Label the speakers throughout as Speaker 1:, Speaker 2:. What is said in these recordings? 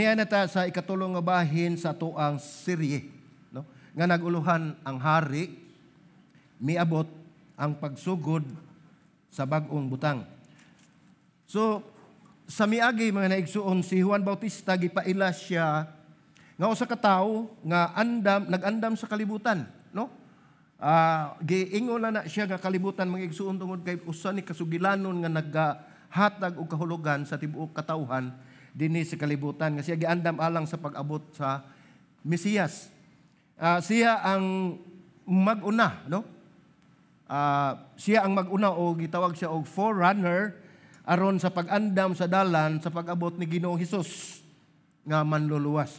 Speaker 1: Aniya na ta sa ikatulo nga bahin sa atoang serye, no? Nga naguluhan "Ang Hari miabot, ang pagsugod sa bag-ong butang." So sa miagi, mga naigsuon, si Juan Bautista gipaila siya nga usa ka tawo nga andam nag-andam sa kalibutan, no? Giingon na na siya nga kalibutan, mga igsuon, tungod kay usa ni kasugilanon nga nagahatag og kahulugan sa tibuok katawhan dinhi sa kalibutan nga siya giandam alang sa pag-abot sa Mesiyas. Siya ang mag-una, no? Siya ang mag-una o gitawag siya og forerunner aron sa pag-andam sa dalan sa pag-abot ni Ginoong Hesus nga manluluwas.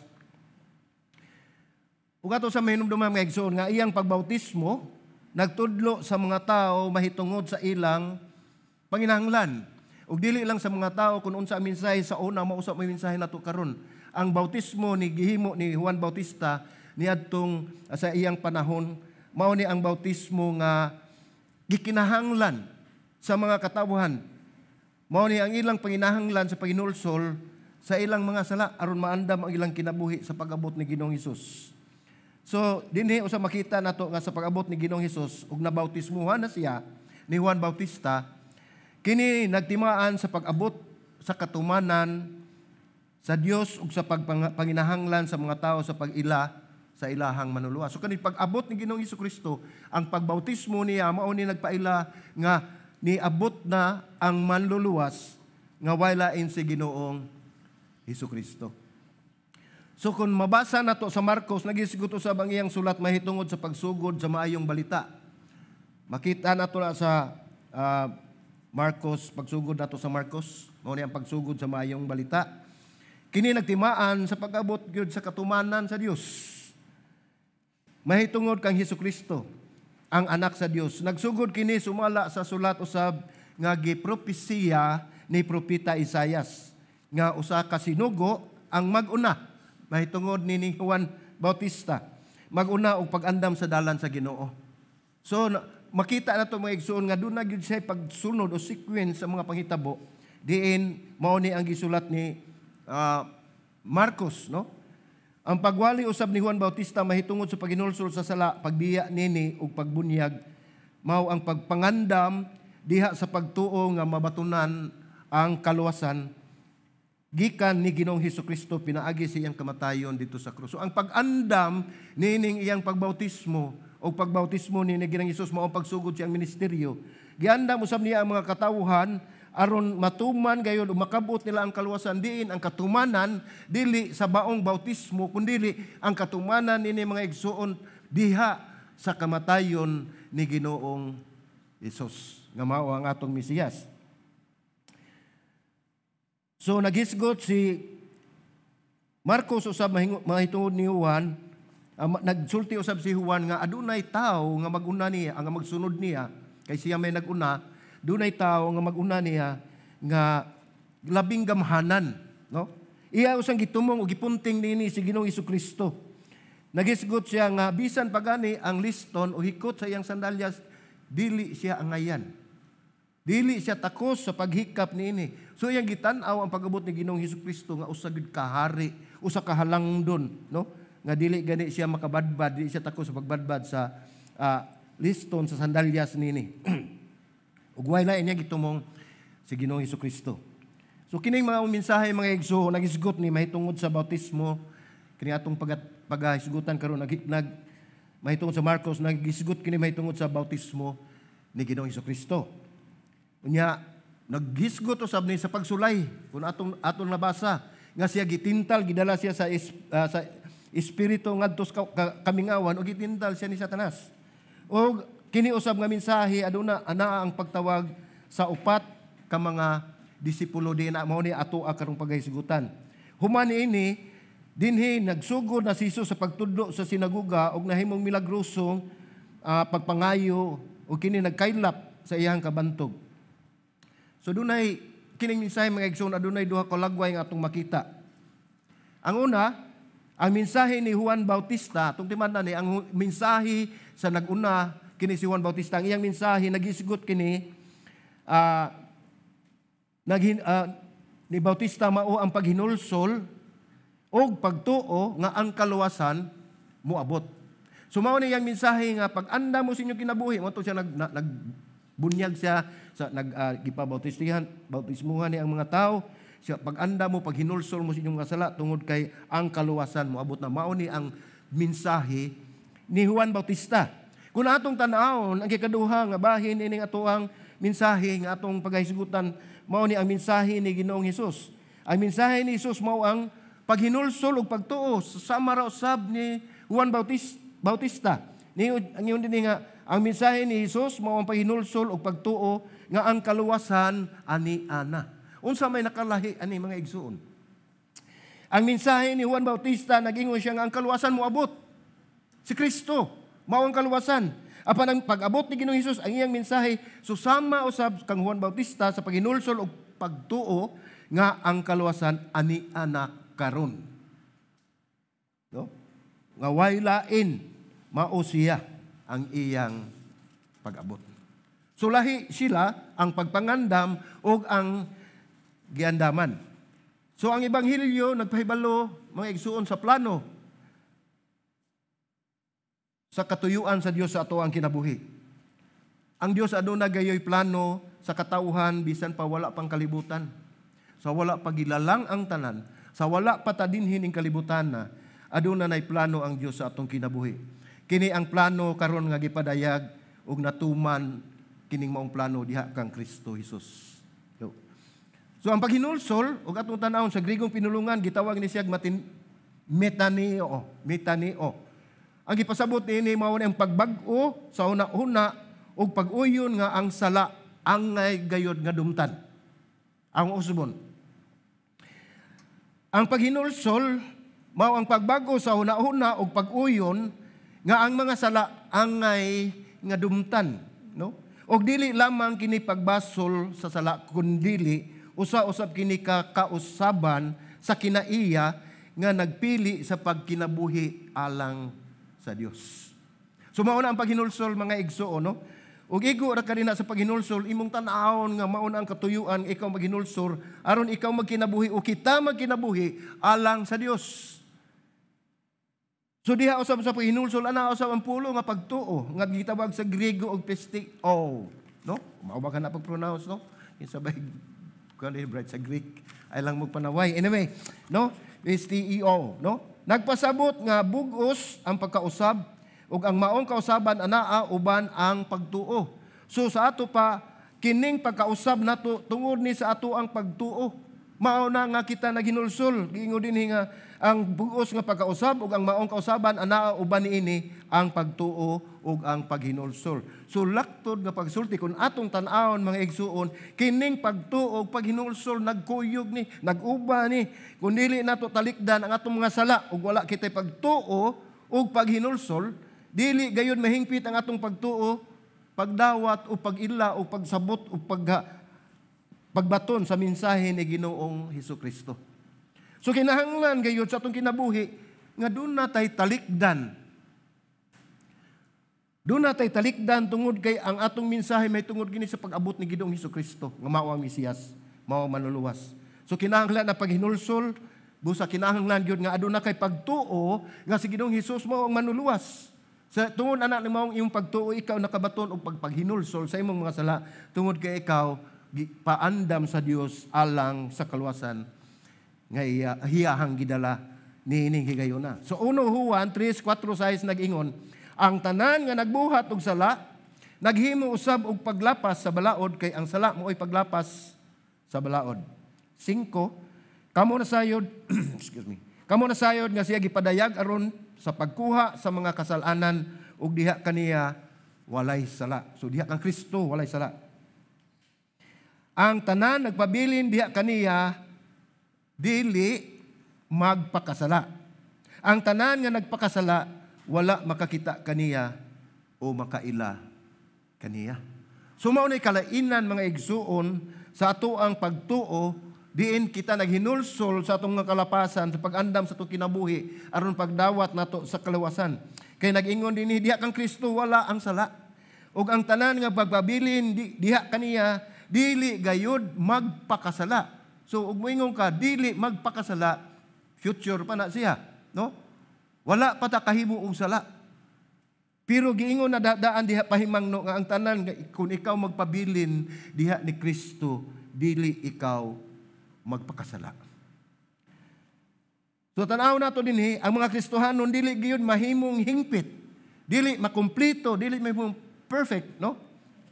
Speaker 1: Ug ato sa mahinumduman, mga igsoon, nga iyang pagbautismo nagtudlo sa mga tao mahitungod sa ilang panginahanglan. Ug dili lang sa mga tao, kung unsa ang mensahe sa una, mao usab may mensahe nato karon. Ang bautismo ni gihimo ni Juan Bautista niadtong sa iyang panahon, mao ni ang bautismo nga gikinahanglan sa mga katawhan. Mao ni ang ilang panginahanglan sa paghinulsol sa ilang mga sala aron maandam ang ilang kinabuhi sa pag-abot ni Ginoong Hesus. So, dinhi usa makita nato nga sa pag-abot ni Ginoong Hesus ug nabautismuhan na siya ni Juan Bautista, kini nagtimaan sa pag-abot sa katumanan sa Dios ug sa pagpanginahanglan sa mga tao sa pag-ila sa ilahang manluluwas. So kani pag-abot ni Ginoong Kristo, ang pagbautismo niya mao ni nagpaila nga niabot na ang manluluwas nga way lain si Ginoong Hesus Kristo. So kung mabasa nato sa Marcos, nagisgot usab ang iyang sulat mahitungod sa pagsugod sa maayong balita. Makita nato na sa Marcos, pagsugod nato sa Marcos, mao ni ang pagsugod sa maayong balita. Kini nagtimaan sa pag-abot gyud sa katumanan sa Dios mahitungod kang Hesus Kristo, ang anak sa Dios. Nagsugod kini sumala sa sulat usab nga gipropesiya ni Propeta Isayas nga usa ka sinugo ang mag-una mahitungod ni Juan Bautista, mag-una og pag-andam sa dalan sa Ginoo. So makita nato, mga igsoon, nga duna gyud siya pagsunod o sequence sa mga panghitabo diin mao ni ang gisulat ni Marcos, no? Ang pagwali usab ni Juan Bautista mahitungod sa paghinulsol sa sala, pagbiya nini ug pagbunyag, mao ang pagpangandam diha sa pagtuo nga mabatunan ang kaluwasan gikan ni Ginoong Hesus Kristo pinaagi sa iyang kamatayon dito sa krus. So ang pag-andam nining iyang pagbautismo o pagbautismo ni Ginoong Hesus mao ang pagsugod siyang ministeryo. Giandam usab niya ang mga katawhan aron matuman gayon o makabot nila ang kaluwasan, diin ang katumanan dili sa baong bautismo, kundili ang katumanan nini, mga igsuon, diha sa kamatayon ni Ginoong Hesus nga mao ang atong Mesiyas. So naghisgot si Marcos usab mahitungod ni Juan, nagsulti usab si Juan nga adunay tawo nga maguna niya, ang magsunod niya, kay siya may naguna, dunay tawo nga maguna niya nga labing gamhanan, no? Iya usang gitumong o gipunting nini si Ginoong Kristo. Nagisgot siya nga bisan pagani ang liston o hikot sa iyang sandalyas, dili siya angayan. Dili siya takos sa paghikap niini. So iyang gitan-aw ang pag-abot ni Ginoong Hesus Kristo nga usa gyud ka hari, usa ka halangdon, no? Nga dili gani siya makabadbad, dili siya takos sa pagbadbad sa liston sa sandalyas nini. Ug way lain, niya gitumong si Ginoong Hesus Kristo. So kining mga mensahe, mga igsoon, nagisgot ni mahitungod sa bautismo kini atong paghisgutan karon, nag mahitungod sa Marcos, nagisgot kini mahitungod sa bautismo ni Ginoong Hesus Kristo. Unya naghisgot usab ni sa pagsulay kung atong nabasa nga siya gitintal, gidala siya sa espiritu ngadto sa kamingawan ug gitintal siya ni Satanas. Og kini usab nga mensahe aduna anaa ang pagtawag sa upat ka mga disipulo di na mao ni ato karong paghisgutan. Human niini, dinhi nagsugod na si Jesus sa pagtudlo sa sinagoga ug nahimong milagrosong pagpangayo ug kini nagkaylap sa iyang kabantog. So dunay kining mensahe, mga igsoon, adunay duha ka lagway nga atong makita. Ang una, ang mensahe ni Juan Bautista, atong timan ni ang mensahe sa naguna kini si Juan Bautista, ang iyang mensahe nagisgot kini ni Bautista mao ang paghinulsol Og pagtuo nga ang kaluwasan moabot. So mao ni iyang mensahe nga pag-andam mo sa inyong kinabuhi, mo siya nagbunyag siya sa nag gipabautistihan, bautismuhan ni ang mga tao. Siya pag-andam mo, paghinulsol mo sa inyong mga sala tungod kay ang kaluwasan moabot na. Mao ni ang mensahe ni Juan Bautista. Kung atong tan-awon ang ikaduha nga bahin ining atoang mensahe nga atong paghisgutan, mao ni ang mensahe ni Ginoong Hesus. Ang mensahe ni Hesus mao ang paghinulsol ug pagtuo, sama ra usab ni Juan Bautista. Ni ang ingon dinhi nga ang mensahe ni Hesus mao ang paghinulsol ug pagtuo nga ang kaluwasan ani ana. Unsa may nakalahi ani, mga igsuon? Ang mensahe ni Juan Bautista, nagingon siya nga ang kaluwasan moabot. Si Kristo mao ang kaluwasan. Apan ang pag-abot ni Ginoong Hesus, ang iyang mensahe susama usab kang Juan Bautista sa paghinulsol ug pagtuo nga ang kaluwasan ani ana karon. No? Nga way lain, mao siya ang iyang pag-abot. So lahi sila ang pagpangandam ug ang giandaman. So ang ebanghelyo nagpahibalo, mga igsuon, sa plano sa katuyuan sa Dios sa ato ang kinabuhi. Ang Dios aduna gayoy plano sa katawhan bisan pa wala pang kalibutan. Sa wala pa gilalang ang tanan, sa wala pa ta dinhin ning kalibutan na, aduna nay plano ang Dios sa atong kinabuhi. Kini ang plano karon nga gipadayag ug natuman kining maong plano diha kang Kristo Jesus. So ang paghinulsol ug atong tan-awon sa Grigong pinulungan, gitawag ni siya matin metaneo, metaneo. Ang gipasabot niini mao ni ang pagbag-o sa una-una ug pag-uyon nga ang sala angay gayod nga dumtan. Ang usbon. Ang paghinulsol mao ang pagbag-o sa una-una ug pag-uyon nga ang mga sala angay nga dumtan, no? Og dili lamang kini pagbasol sa sala, kundili usa-usab kini ka kausaban sa kinaiya nga nagpili sa pagkinabuhi alang sa Dios. So mao na ang paghinulsol, mga igsuon, no? Ug igo ra ka sa paghinulsol, imong tan-awon nga mao na ang katuyuan, ikaw maghinulsol aron ikaw magkinabuhi o kita magkinabuhi alang sa Dios. So diha usab sa paghinulsol ana usab ang pulo nga pagtuo nga gitawag sa Griego og pisteo, no? Mao ba ka na pag-pronounce, no? Kinsa ba kani bright sa Greek ay lang magpanaway. Anyway, no? Pisteo, no? Nagpasabot nga bug-os ang pagkausab ug ang maong kausaban anaa uban ang pagtuo. So sa ato pa kining pagkausab nato tungod ni sa ato ang pagtuo. Mao na nga kita naghinulsol. Giingon dinhi nga ang bug-os nga pagkausab ug ang maong kausaban anaa uban niini ang pagtuo ug ang paghinulsol. So laktod nga pagsulti kung atong tan-awon, mga igsuon, kining pagtuo ug paghinulsol nagkuyog ni, nag-uba ni. Kung dili nato talikdan ang atong mga sala ug wala kitay pagtuo ug paghinulsol, dili gayud mahingpit ang atong pagtuo, pagdawat o pag-ila o pagsabot o pagbaton sa mensahe ni Ginoong Hesukristo. So kinahanglan gayud sa atong kinabuhi nga duna tay talikdan. Duna tay talikdan tungod kay ang atong mensahe may tungod gini sa pag-abot ni Ginoong Hesukristo nga mao ang Mesiyas, mao ang manluluwas. So kinahanglan na paghinulsol, busa kinahanglan gyud nga aduna kay pagtuo nga si Ginoong Hesus mao ang manluluwas. Sa tungod ana ni maong imong pagtuo, ikaw nakabaton og pagpaghinulsol sa imong mga sala tungod kay ikaw paandam sa Dios alang sa kaluwasan nga hiyahang gidala niining higayuna. So 1 Juan 3, 4, 6 nag-ingon, ang tanan nga nagbuhat og sala naghimo usab og paglapas sa balaod, kay ang sala mooy paglapas sa balaod. 5, kamo na sayod, excuse me. Kamo na sayod nga siya gipadayag aron sa pagkuha sa mga kasalanan ug diha kaniya walay sala. So diha kang Kristo walay sala. Ang tanan nagpabilin diha kaniya dili magpakasala. Ang tanan nga nagpakasala wala makakita kaniya o makaila kaniya. So mao nay kalainan, mga igsuon, sa ato ang pagtuo diin kita naghinulsol sa atong nga kalapasan sa pag-andam sa atong kinabuhi aron pagdawat nato sa kaluwasan. Kay nag-ingon dinhi, diha kang Kristo wala ang sala. Ug ang tanan nga pagpabilin diha kaniya dili gayud magpakasala. So ug moingon ka dili magpakasala, Future pa na siya, no? Wala pa ta kahimo og sala. Pero giingon na daan diha pahimangno nga ang tanan kung ikaw magpabilin diha ni Kristo, dili ikaw magpakasala. So tan-aw nato dinhi, ang mga Kristohanon dili gyud mahimong hingpit, dili makumpleto, dili mahimong perfect, no?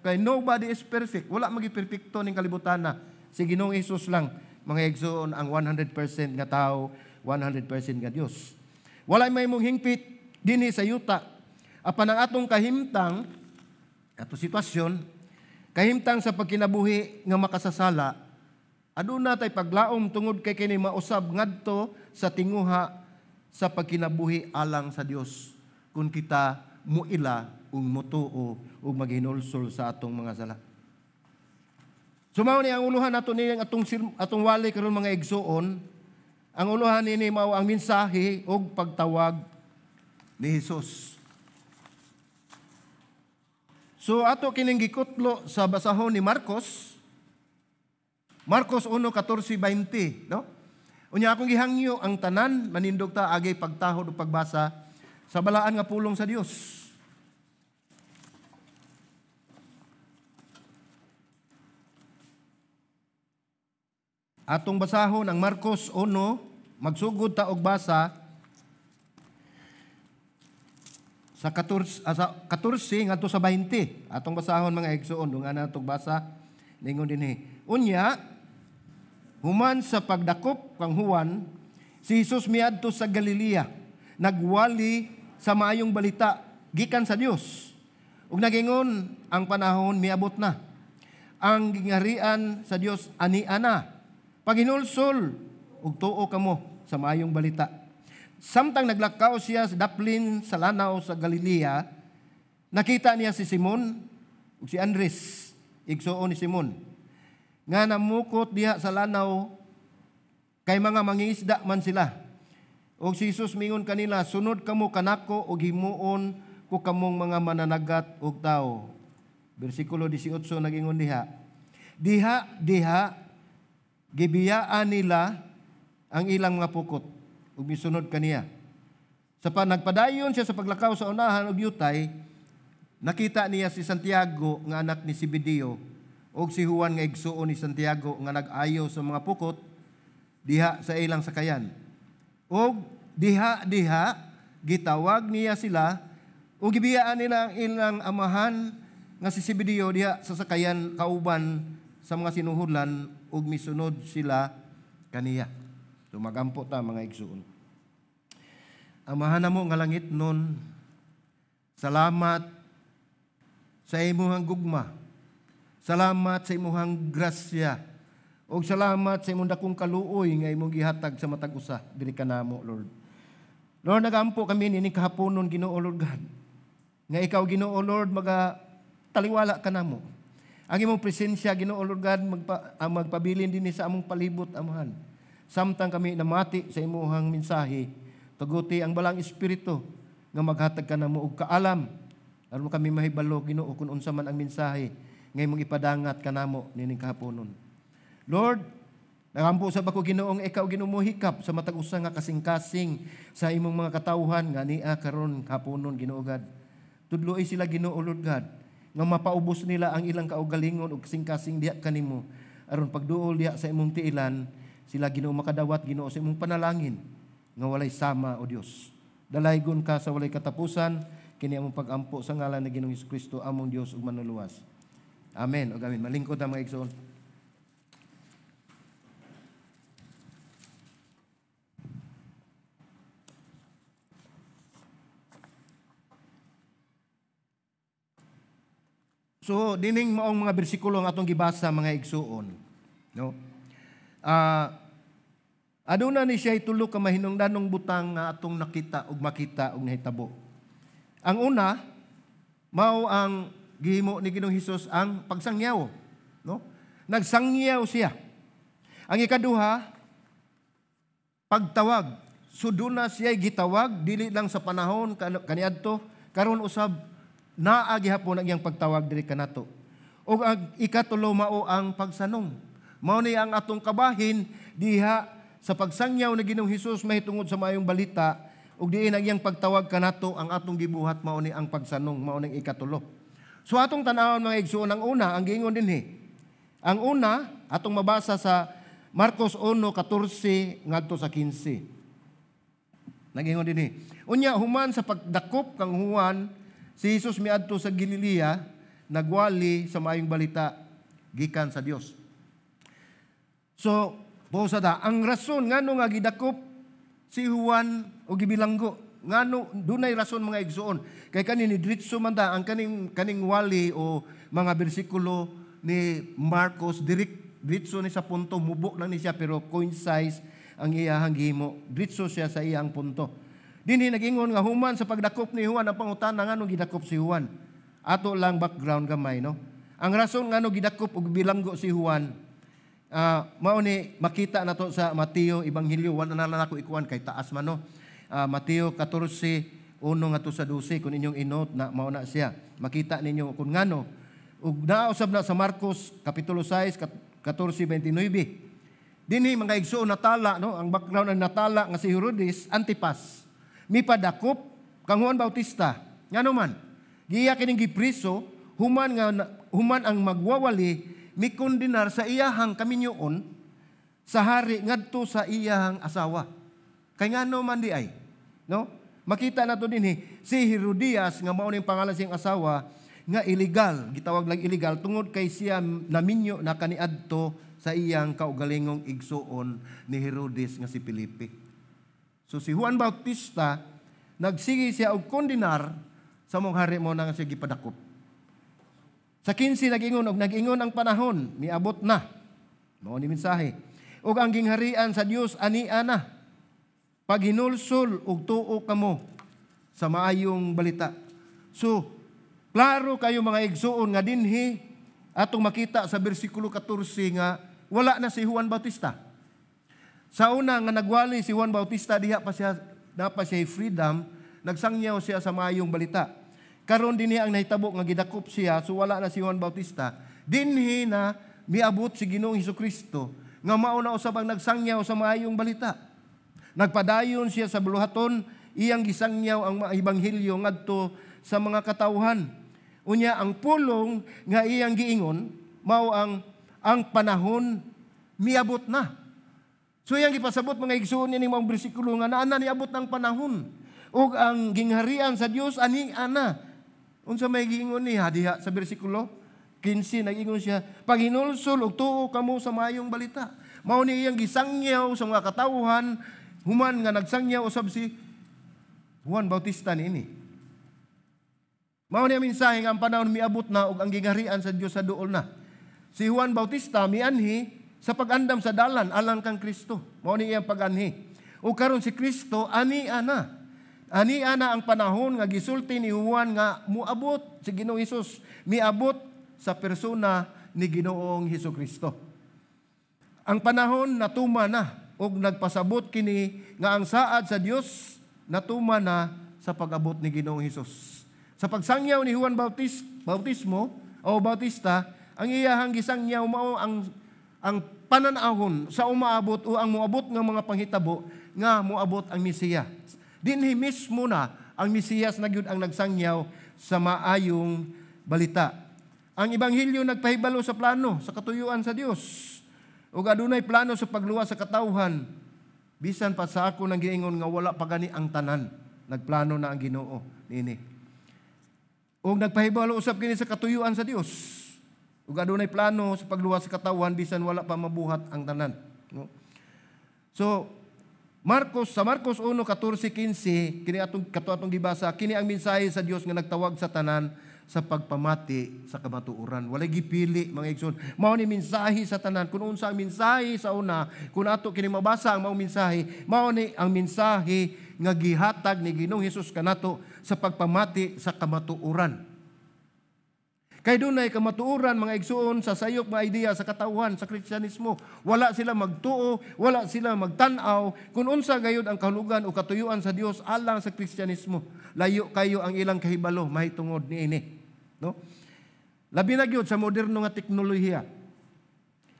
Speaker 1: Kay nobody is perfect. Wala magi perpekto ning kalibutan na. Si Ginoong Hesus lang mga igsoon ang 100% nga tao, 100% nga Dios. Wala mahimong hingpit dinhi sa yuta. Apan ang atong kahimtang, ato sitwasyon, kahimtang sa pagkinabuhi nga makasasala, aduna tay paglaom tungod kay kini mausab ngadto sa tinguha sa pagkinabuhi alang sa Dios kung kita muila ug mutuo ug maghinulsol sa atong mga sala. So mao ni ang uluhan nato ni atong wali karon mga igsoon. Ang uluhan nini mao ang mensahe ug pagtawag ni Hesus. So ato kining gikutlo sa basahon ni Marcos. Marcos 1:14-20, no? Unya akong gihangyo ang tanan manindog ta agay pagtahod ug pagbasa sa balaan nga pulong sa Dios. Atong basahon ang Marcos 1, magsugod ta og basa sa 14 ngadto sa 20. Atong basahon mga igsoon, dungan natong basa ningon dinhi. Unya human sa pagdakop kang Juan, si Jesus miadto sa Galilea, nagwali sa maayong balita gikan sa Dios. Ug nagingon ang panahon miabot na. Ang gingarian sa Dios ania na. Paghinulsol ug tuo kamo sa maayong balita. Samtang naglakaw siya sa daplin sa lanaw sa Galilea, nakita niya si Simon ug si Andres, igsuon ni Simon, nga namukot diha sa lanaw kay mga mangingisda man sila. Og si Jesus mingon kanila, sunod kamo kanako og himuon ko kamong mga mananagat og tawo. Bersikulo 18 nagingon diha. Diha diha gibiyaan nila ang ilang mga pukot ug misunod kaniya. Sa nagpadayon siya sa paglakaw sa unahan og yutay, nakita niya si Santiago nga anak ni Zebedeo og si Juan nga igsuon ni Santiago nga nag-ayo sa mga pukot diha sa ilang sakayan. Og diha diha gitawag niya sila ug gibiyaan nila ang ilang amahan nga si Zebedeo diha sa sakayan kauban sa mga sinuhudlan ug misunod sila kaniya. So magampo ta mga igsuon. Amahan namo nga langit nun, salamat sa imuhang gugma. Salamat sa imuhang grasya. Og salamat sa imong dakong kaluoy nga imong gihatag sa matag usa diri kanamo, Lord. Lord, nagampo kami nining kahaponon, Ginoo Lord God. Nga ikaw, Ginoo Lord, maga taliwala kanamo. Ang imong presensya, Ginoo Lord God, magpabilin dinhi sa among palibot, Amahan. Samtang kami namati sa imuhang mensahe, tuguti ang balang espiritu nga maghatag kanamo og kaalam aron kami mahibalo, Ginoo, kun unsa man ang mensahe nga imong ipadangat kanamo nining kahaponon. Lord, nagampo sa bako Ginoong ikaw Ginoo mohikap sa matag usa nga kasing-kasing sa imong mga katawhan nga nia karon kahaponon, Ginoo God. Tudloi sila, Ginoo Lord God, nga mapaubos nila ang ilang kaugalingon ug kasing-kasing diha kanimo aron pagduol diha sa imong tiilan sila, Ginoo, makadawat, Ginoo, sa imong panalangin nga walay sama, o Dios. Dalaygon ka sa walay katapusan kini among pagampo sa ngalan ni Ginoong Jesucristo, among Dios ug manluluwas. Amen. Ug amen. Malingkod ang mga igsoon. So, dining maong mga bersikulo ang atong gibasa mga igsuon, no? Aduna ni siya tulo ka mahinungdanong butang nga atong nakita ug makita ug nahitabo. Ang una, mao ang gihimo ni Ginoong Hesus ang pagsangyaw, no? Nagsangyaw siya. Ang ikaduha, pagtawag. So duna siya gitawag dili lang sa panahon kaniadto, karon usab naa gihapon ang iyang pagtawag diri kanato. Ug ang ikatulo mao ang pagsanong. Mao ni ang atong kabahin diha sa pagsangyaw ni Ginoong Hesus mahitungod sa maayong balita ug diin ang iyang pagtawag kanato, ang atong gibuhat mao ni ang pagsanong, mao ning ikatulo. So atong tan-awon, mga igsuon, ang una, ang giingon dinhi. Ang una atong mabasa sa Marcos 1:14 ngadto sa 15. Nagingon dinhi. Unya human sa pagdakop kang Juan, si Jesus miadto sa Galilea, nagwali sa maayong balita gikan sa Dios. So, posada, ang rason ngano nga gidakop si Juan o gibilanggo, ngano dunay rason, mga igsuon, kay kani ni diretso man ta ang kaning kaning wali o mga bersikulo ni Marcos, direct diretso ni sa punto, mubo lang ni siya pero concise ang iyahang gihimo, diretso siya sa iyang punto. Dinhi nagingon nga human sa pagdakop ni Juan. Ang pangutana, ngano gidakop si Juan? Ato lang background gamay, no? Ang rason ngano gidakop og bilanggo si Juan, mao ni makita nato sa Mateo Ebanghelyo. Wala na lang ako ikuan kay taas man, no? Mateo 14:1 ngadto sa 12, kung inyong i-note na, mao na siya. Makita ninyo kung ngano. Ug nausab na sa Marcos kapitulo 6 14:29. Dinhi, mga igsoon, natala, no, ang background ang natala nga si Herodes Antipas mipadakop kang Juan Bautista. Ngano man giya kining gipriso human nga human ang magwawali mikondenar sa iyahang kaminyoon sa hari ngadto sa iyahang asawa? Kay ngano man di ay? No? Makita nato dinhi si Herodias nga mao ning pangalan siyang asawa nga illegal, gitawag lang illegal tungod kay siya naminyo na kaniadto sa iyang kaugalingong igsuon ni Herodes nga si Felipe. So si Juan Bautista nagsige siya og kondenar sa mong hari, mo na nga siya gipadakop. Sa 15 nag-ingon, og nag-ingon, "Ang panahon miabot na." Mao ni mensahe. "Ug ang gingharian sa Dios ania na. Paghinulsol ug tuo kamo sa maayong balita." So, klaro kayo, mga igsuon, nga dinhi atong makita sa bersikulo 14 nga wala na si Juan Bautista. Sa una nga nagwali si Juan Bautista, diha pa siya, na pa siya freedom, nagsangyaw siya sa maayong balita. Karon dinhi ang nahitabo nga gidakop siya, so wala na si Juan Bautista. Dinhi na miabot si Ginoong Hesukristo nga mao na usab ang nagsangyaw sa maayong balita. Nagpadayon siya sa buluhaton, iyang gisangyaw ang mga ebanghelyo ngadto sa mga katawhan. Unya ang pulong nga iyang giingon mao ang panahon miabot na. So iyang gipasabot, mga igsuon, ini maong bersikulo nga naa na niabot ang panahon ug ang gingharian sa Dios ani ana. Unsa may giingon niya diha sa bersikulo 15? Nag-ingon siya, "Paghinulsol ug tuo kamo sa maayong balita." Mao ni iyang gisangyaw sa mga katawhan human nga nagsangyaw usab si Juan Bautista niini. Mao ni ang mensahe nga ang panahon miabot na ug ang gingharian sa Dios sa duol na. Si Juan Bautista mianhi sa pag-andam sa dalan alang kang Kristo. Mao ni iyang pag-anhi. Ug karon si Kristo ani ana. Ani ana ang panahon nga gisulti ni Juan nga muabot si Ginoong Hesus, miabot sa persona ni Ginoong Hesus Kristo. Ang panahon natuma na ug nagpasabot kini nga ang saad sa Dios natuma na sa pag-abot ni Ginoong Hesus. Sa pagsangyaw ni Juan Bautista, bautismo o Bautista, ang iyahang gisangyaw mao ang pananahon sa umaabot o ang moabot nga mga panghitabo nga moabot ang Mesiya. Dinhi mismo na ang Mesiyas na gyud ang nagsangyaw sa maayong balita. Ang ebanghelyo nagpahibalo sa plano sa katuyuan sa Dios. Ug adunay plano sa pagluwas sa katawhan. Bisan pa sa ako nang giingon nga wala pa gani ang tanan, nagplano na ang Ginoo niini. Ug nagpahibalo usab kini sa katuyuan sa Dios. Ug adunay plano sa pagluwas sa katawhan bisan wala pa mabuhat ang tanan. No? So, Marcos sa Marcos 1:14 15, kini atong kato atong gibasa, kini ang mensahe sa Dios nga nagtawag sa tanan sa pagpamati sa kamatuoran. Walay gipili, mga igsoon. Mao ni mensahe sa tanan. Kung unsa ang mensahe sa una, kung ato kini mabasa ang maong mensahe, mao ni ang mensahe nga gihatag ni Ginoong Hesus kanato sa pagpamati sa kamatuoran. Kay dunay kamatuoran, mga igsuon, sa sayop nga idea sa katawhan sa Kristyanismo. Wala sila magtuo, wala sila magtan-aw kung unsa gayud ang kahulugan o katuyuan sa Dios alang sa Kristyanismo. Layo kayo ang ilang kahibalo mahitungod niini, no? Labi na gyud sa moderno nga teknolohiya.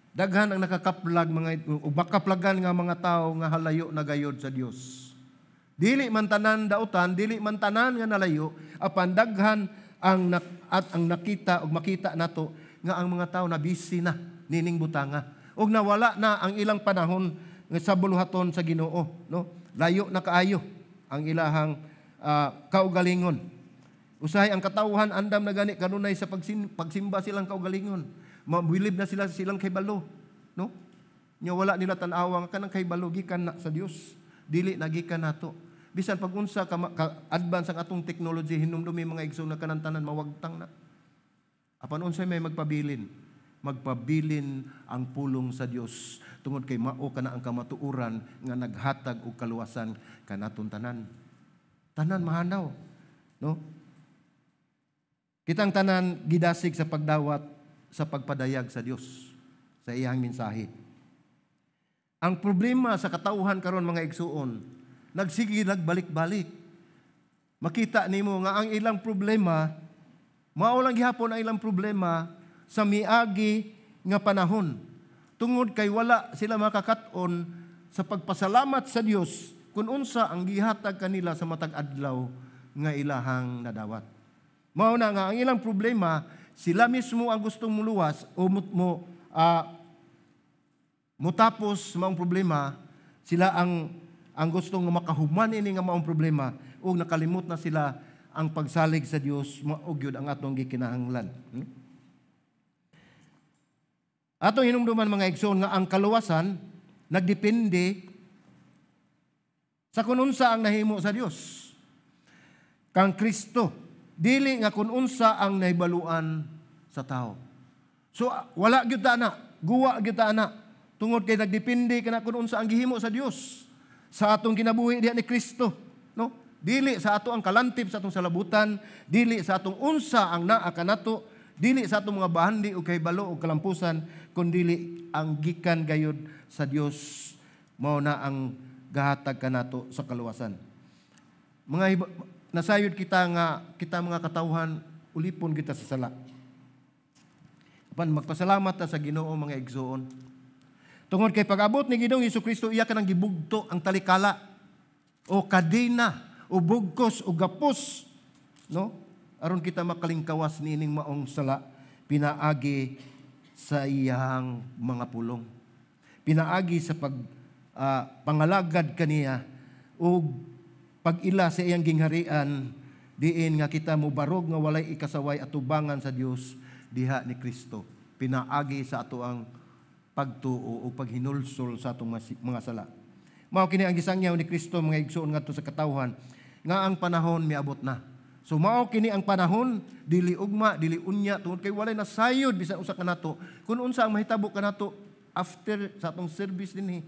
Speaker 1: Daghan ang nakakaplag mga ug makaplagan nga mga tawo nga halayo na gayod sa Dios. Dili man tanan dautan, dili man tanan nga nalayo, apan daghan ang at ang nakita ug makita nato nga ang mga tawo na busy na nining butanga ug nawala na ang ilang panahon nga sa buluhaton sa Ginoo, no? Layo na kaayo ang ilahang kaugalingon. Usahay ang katawhan andam na gani kanunay sa pagsimba silang kaugalingon. Mabilib na sila sa silang kahibalo, no? Nya wala nila tan-awa nga kanang kahibalo gikan na sa Dios, dili na gikan nato. Bisan pag unsa ka advance ang atong technology, hinumdumi, mga igsoon, na kanang tanan mawagtang na. Apan unsay may magpabilin? Magpabilin ang pulong sa Dios tungod kay mao kana ang kamatuoran nga naghatag og kaluwasan kanaton tanan. Tanan mahanaw, no? Kitang tanan gidasig sa pagdawat sa pagpadayag sa Dios sa iyang mensahe. Ang problema sa katawhan karon, mga igsuon, nagsige nagbalik-balik. Makita nimo nga ang ilang problema mao lang gihapon ang ilang problema sa miagi nga panahon. Tungod kay wala sila makakat-on sa pagpasalamat sa Dios kung unsa ang gihatag kanila sa matag adlaw nga ilahang nadawat. Mao na nga ang ilang problema, sila mismo ang gustong muluwas o mutapos maong problema, sila ang gustong makahuman ini nga maong problema ug nakalimot na sila ang pagsalig sa Dios mao gyud ang atong gikinahanglan. Atong hinumduman, mga igsoon, nga ang kaluwasan nagdepende sa kung unsa ang nahimo sa Dios kang Kristo, dili nga kung unsa ang nahibaluan sa tao. So wala gyud ta na, guwa gyud ta na tungod kay nagdepende kana kung unsa ang gihimo sa Dios sa atong kinabuhi diha ni Kristo, no? Dili sa ato ang kalantip sa atong salabutan, dili sa atong unsa ang naa kanato, dili sa atong mga bahandi o kahibalo o kalampusan, kundili ang gikan gayod sa Dios mao na ang gahatag kanato sa kaluwasan. Mga nasayod kita nga kita mga katawhan ulipon kita sa sala. Apan magpasalamat ta sa Ginoo, mga igsoon. Tungod kay pag-abot ni Ginoong Kristo, iya kanang gibugto ang talikala o kadena o bugkos o gapos, no? Aron kita makalingkawas niining maong sala pinaagi sa iyang mga pulong. Pinaagi sa pangalagad kaniya ug pag-ila sa iyang gingharian diin nga kita mobarog nga walay ikasaway atubangan sa Dios diha ni Kristo. Pinaagi sa ato ang pagtuo o paghinulsol sa atong mga sala. Mao kini ang gisangyaw ni Kristo, mga igsoon, ngadto sa katawhan nga ang panahon miabot na. So mao kini ang panahon, dili ugma, dili unya, tungod kay walay nasayod bisan usa kanato kung unsa ang mahitabo kanato after sa atong service dinhi.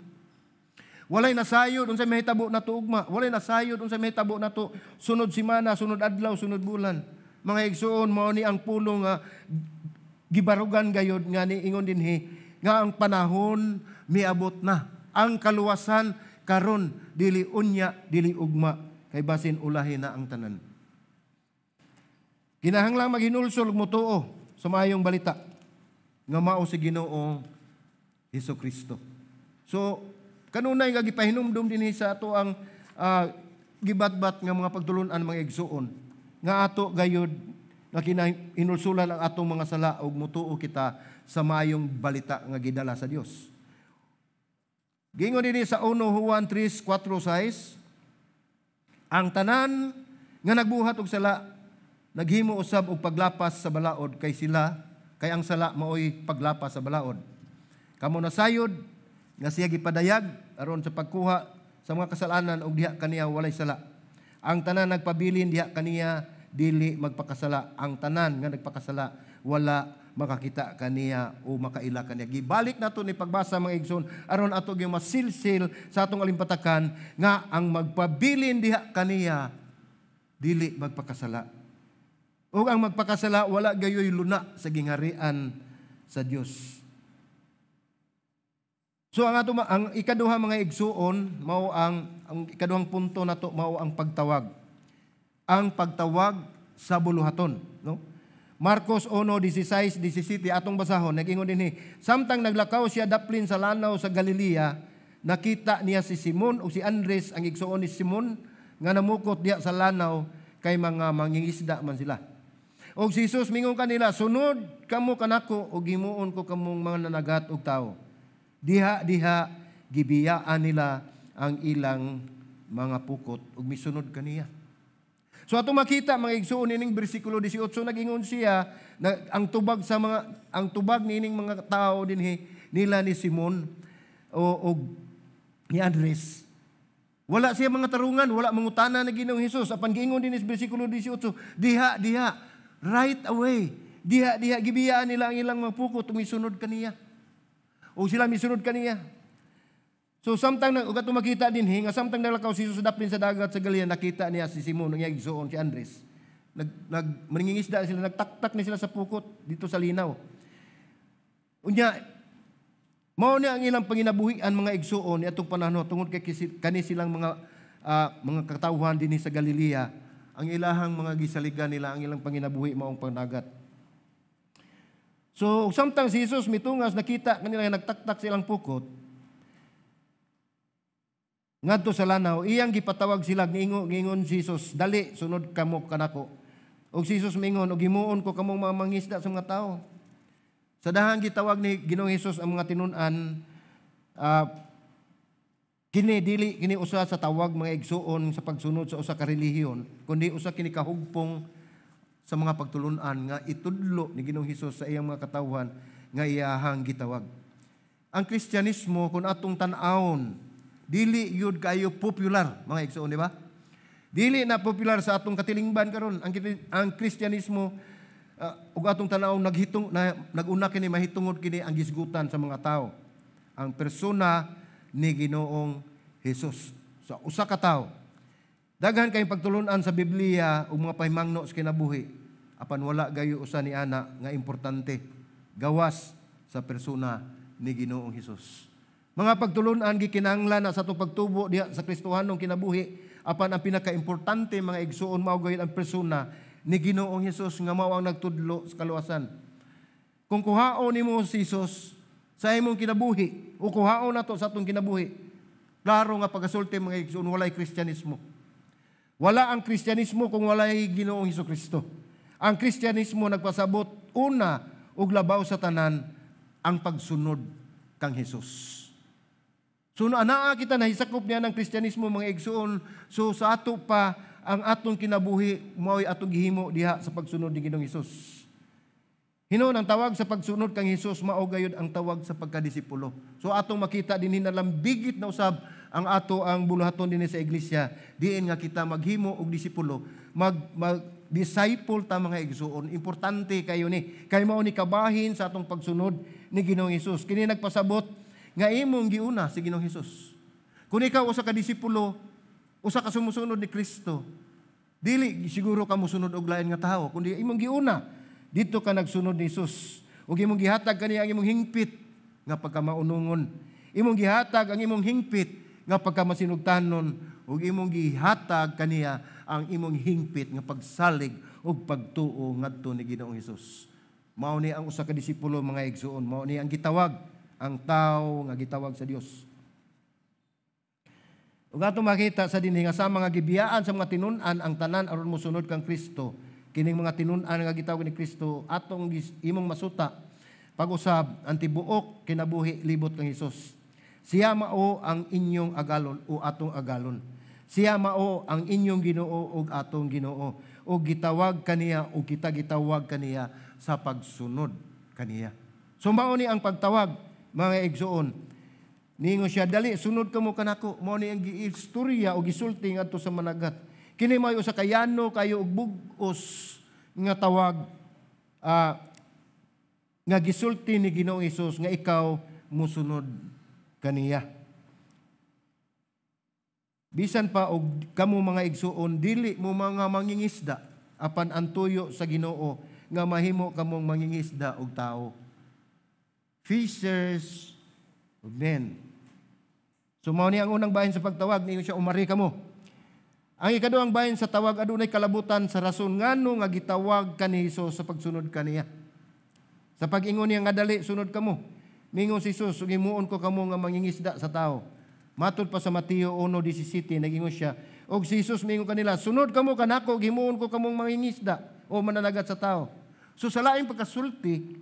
Speaker 1: Walay nasayod unsa mahitabo nato ugma, walay nasayod unsa mahitabo nato sunod semana, sunod adlaw, sunod bulan. Mga igsoon, mao ni ang pulong nga gibarugan gayod nga niingon dinhi nga ang panahon miabot na. Ang kaluwasan karon, dili unya, dili ugma, kay basin ulahi na ang tanan. Kinahanglang maghinulsol ug motuo sa maayong balita nga mao si Ginoong Hesus Kristo. So kanunay nga gipahinumdum dinhi sa ato ang gibatbat nga mga pagtulun-an, mga igsuon, nga ato gayud nga kinahinulsulan ang atong mga sala ug motuo kita sa maayong balita nga gidala sa Dios. Giingon dinhi sa 1 Juan 3, 4, 6, ang tanan nga nagbuhat og sala naghimo usab og paglapas sa balaod, kay ang sala maoy paglapas sa balaod. Kamo nasayod nga siya gipadayag aron sa pagkuha sa mga kasalanan ug diha kaniya walay sala. Ang tanan nagpabilin diha kaniya dili magpakasala. Ang tanan nga nagpakasala wala makakita kaniya o makaila kaniya. Gibalik nato ni pagbasa, mga igsoon, aron ato gyud masilsil sa atong alimpatakan nga ang magpabilin diha kaniya dili magpakasala. Ug ang magpakasala wala gayoy luna sa gingharian sa Dios. So ang ato ang ikaduha, mga igsuon, mao ang ikaduhang punto nato mao ang pagtawag. Ang pagtawag sa buluhaton, no? Marcos 1:16, 17 atong basahon, nag-ingon dinhi, "Samtang naglakaw siya daplin sa lanaw sa Galilea, nakita niya si Simon ug si Andres, ang igsuon ni Simon, nga namukot diha sa lanaw kay mga mangingisda man sila. Og si Jesus mingon kanila, 'Sunod kamo kanako ug himuon ko kamong mga nanagat og tawo.' Diha diha gibiyaan nila ang ilang mga pukot ug misunod kaniya." So atong makita, mga igsuon, ining bersikulo 18, nagingon siya na ang tubag niining mga tao dinhi nila ni Simon o ni Andres. Wala siya mga tarungan, wala mangutana na Ginoong Hesus. Apan giingon din sa bersikulo 18, diha diha, right away. Diha diha gibiyaan nila ang ilang mga pukot, misunod kaniya. O sila misunod kaniya. So samtang nag ug makita dinhi nga samtang naglakaw si Jesus daplin sa dagat sa Galilea, nakita niya si Simon ug igsuon si Andres. Nag nag mangingisda sila, nagtaktak ni sila sa pukot dito sa linaw. Unya mao ni ang ilang panginabuhian, mga igsuon, atong panahon, tungod kay kani silang mga katawhan dinhi sa Galilea, ang ilahang mga gisaligan nila, ang ilang panginabuhi maong pangdagat. So samtang si Jesus mitungas, nakita kanila nagtaktak silang pukot ngadto sa lanaw, iyang gipatawag sila, ngingon si Jesus, "Dali, sunod kamo kanako." Og si Jesus mingon, "Og himuon ko kamong mga mangisda sa mga tao." Sa dahang gitawag ni Ginoong Hesus ang mga tinun-an, kini dili kini usa sa tawag, mga igsuon, sa pagsunod sa usa ka relihiyon, kundi usa kini kahugpong sa mga pagtulunan nga itudlo ni Ginoong Hesus sa iyang mga katawhan nga iyahang gitawag. Ang Kristyanismo, kung atong tan-awon, dili yud kayo popular, mga igsuon, di ba? Dili na popular sa atong katilingban karon ang Kristyanismo. Ug atong tan-awon, naghitong na, naguna kini mahitungod kini ang gisgutan sa mga tao. Ang persona ni Ginoong Hesus sa usa ka tawo. Daghan kayong pagtulunan sa Biblia ug mga pahimangno sa kinabuhi, apan wala gayo usa ni ana nga importante gawas sa persona ni Ginoong Hesus. Mga pagtulunan gikinahanglan na sa atong pagtubo diha sa Kristohanong kinabuhi, apan ang pinakaimportante, mga igsuon, mao gayud ang persona ni Ginoong Hesus nga mao ang nagtudlo sa kaluwasan. Kung kuhaon nimo si Jesus sa imong kinabuhi o kuhaon nato sa atong kinabuhi, klaro nga pagasulti, mga igsuon, walay Kristyanismo. Wala ang Kristyanismo kung walay Ginoong Hesus Kristo. Ang Kristyanismo nagpasabot una ug labaw sa tanan ang pagsunod kang Hesus. So anaa kita nahisakop niya ng Kristyanismo, mga igsuon, so sa ato pa ang atong kinabuhi mao'y atong gihimo diha sa pagsunod ni Ginoong Hesus. Hinuon ang tawag sa pagsunod kang Hesus mao gayud ang tawag sa pagkadisipulo. So atong makita dinhi na lambigit na usab ang ato ang buluhaton dinhi sa iglesia, diin nga kita maghimo og disipulo, mag, mag disciple ta, mga igsuon. Importante kayo ni kay mao ni kabahin sa atong pagsunod ni Ginoong Hesus. Kini nagpasabot nga imong giuna si Ginoong Hesus. Kung ikaw usa ka disipulo, usa ka sumusunod ni Kristo, dili siguro ka mosunod og lain nga tawo, kundi imong giuna dito ka nagsunod ni Hesus. Ug imong gihatag kaniya ang imong hingpit nga pagkamaunungon. Imong gihatag ang imong hingpit nga pagkamasinugtanon ug imong gihatag kaniya ang imong hingpit nga pagsalig ug pagtuo ngadto ni Ginoong Hesus. Mao ni ang usa ka disipulo, mga igsuon, mao ni ang gitawag, ang tao nga gitawag sa Dios. Ug ato makita sa dinhi nga sa mga gibiyaan sa mga tinun-an ang tanan aron mosunod kang Kristo, kining mga tinun-an nga gitawag ni Kristo, atong imong masuta pag-usab ang tibuok kinabuhi libot kang Hesus. Siya mao ang inyong agalon o atong agalon. Siya mao ang inyong Ginoo ug atong Ginoo. O gitawag kaniya o kita gitawag kaniya sa pagsunod kaniya. So mao ni ang pagtawag, mga igsuon. Ningon siya, "Dali, sunod kamo kanako." Mao ni ang giistorya o gisulti ngadto sa managat. Kini may usa ka yano kayo ug bug-os nga tawag nga gisulti ni Ginoong Hesus nga ikaw musunod kaniya. Bisan pa og kamo, mga igsuon, dili mo mga mangingisda, apan ang tuyo sa Ginoo nga mahimo kamong mangingisda og tao. Fishers of men. So mao ni ang unang bahin sa pagtawag, niingon siya, "Umari kamo." Ang ikaduhang bahin sa tawag, adunay kalabutan sa rason ngano nga gitawag ka ni Hesus sa pagsunod kaniya. Sa pag-ingon niya nga, "Dali, sunod kamo." Mingon si Jesus, "Ug himuon ko kamo nga mangingisda sa tao." Matod pa sa Mateo 1:17, nagingon siya, "Og si Jesus mingon kanila, 'Sunod kamo kanako, ug himuon ko kamong mangingisda o mananagat sa tao.'" So sa laing pagkasulti,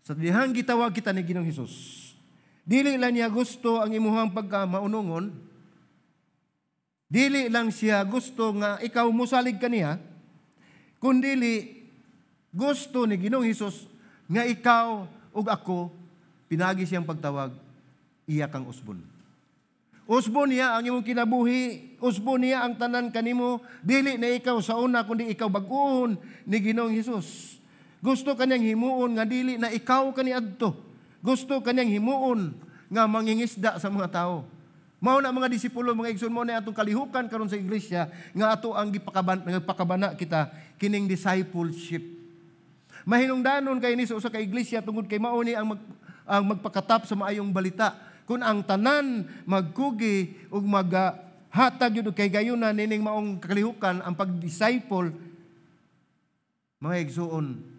Speaker 1: sa dihang gitawag kita ni Ginoong Hesus, dili lang niya gusto ang imuhang pagka maunungon, dili lang siya gusto nga ikaw musalig kaniya, kundili gusto ni Ginoong Hesus nga ikaw ug ako, pinagi siyang pagtawag, iya kang usbon. Usbon niya ang imong kinabuhi, usbon niya ang tanan kanimo, dili na ikaw sa una kundi ikaw bag-ohon ni Ginoong Hesus. Gusto kanyang himuon nga dili na ikaw kaniadto. Gusto kanyang himuon nga mangingisda sa mga tao. Mao na mga disipulo, mga igsoon, mao na atong kalihukan karon sa iglesia nga ato ang gipakabana kita kining discipleship. Mahinungdanon kay ni sa usa ka iglesia tungod kay mao ni ang magpakatap sa maayong balita. Kung ang tanan magkugi ug maghatag yun og kay gayunan nining maong kalihukan ang pag-disciple, mga igsoon,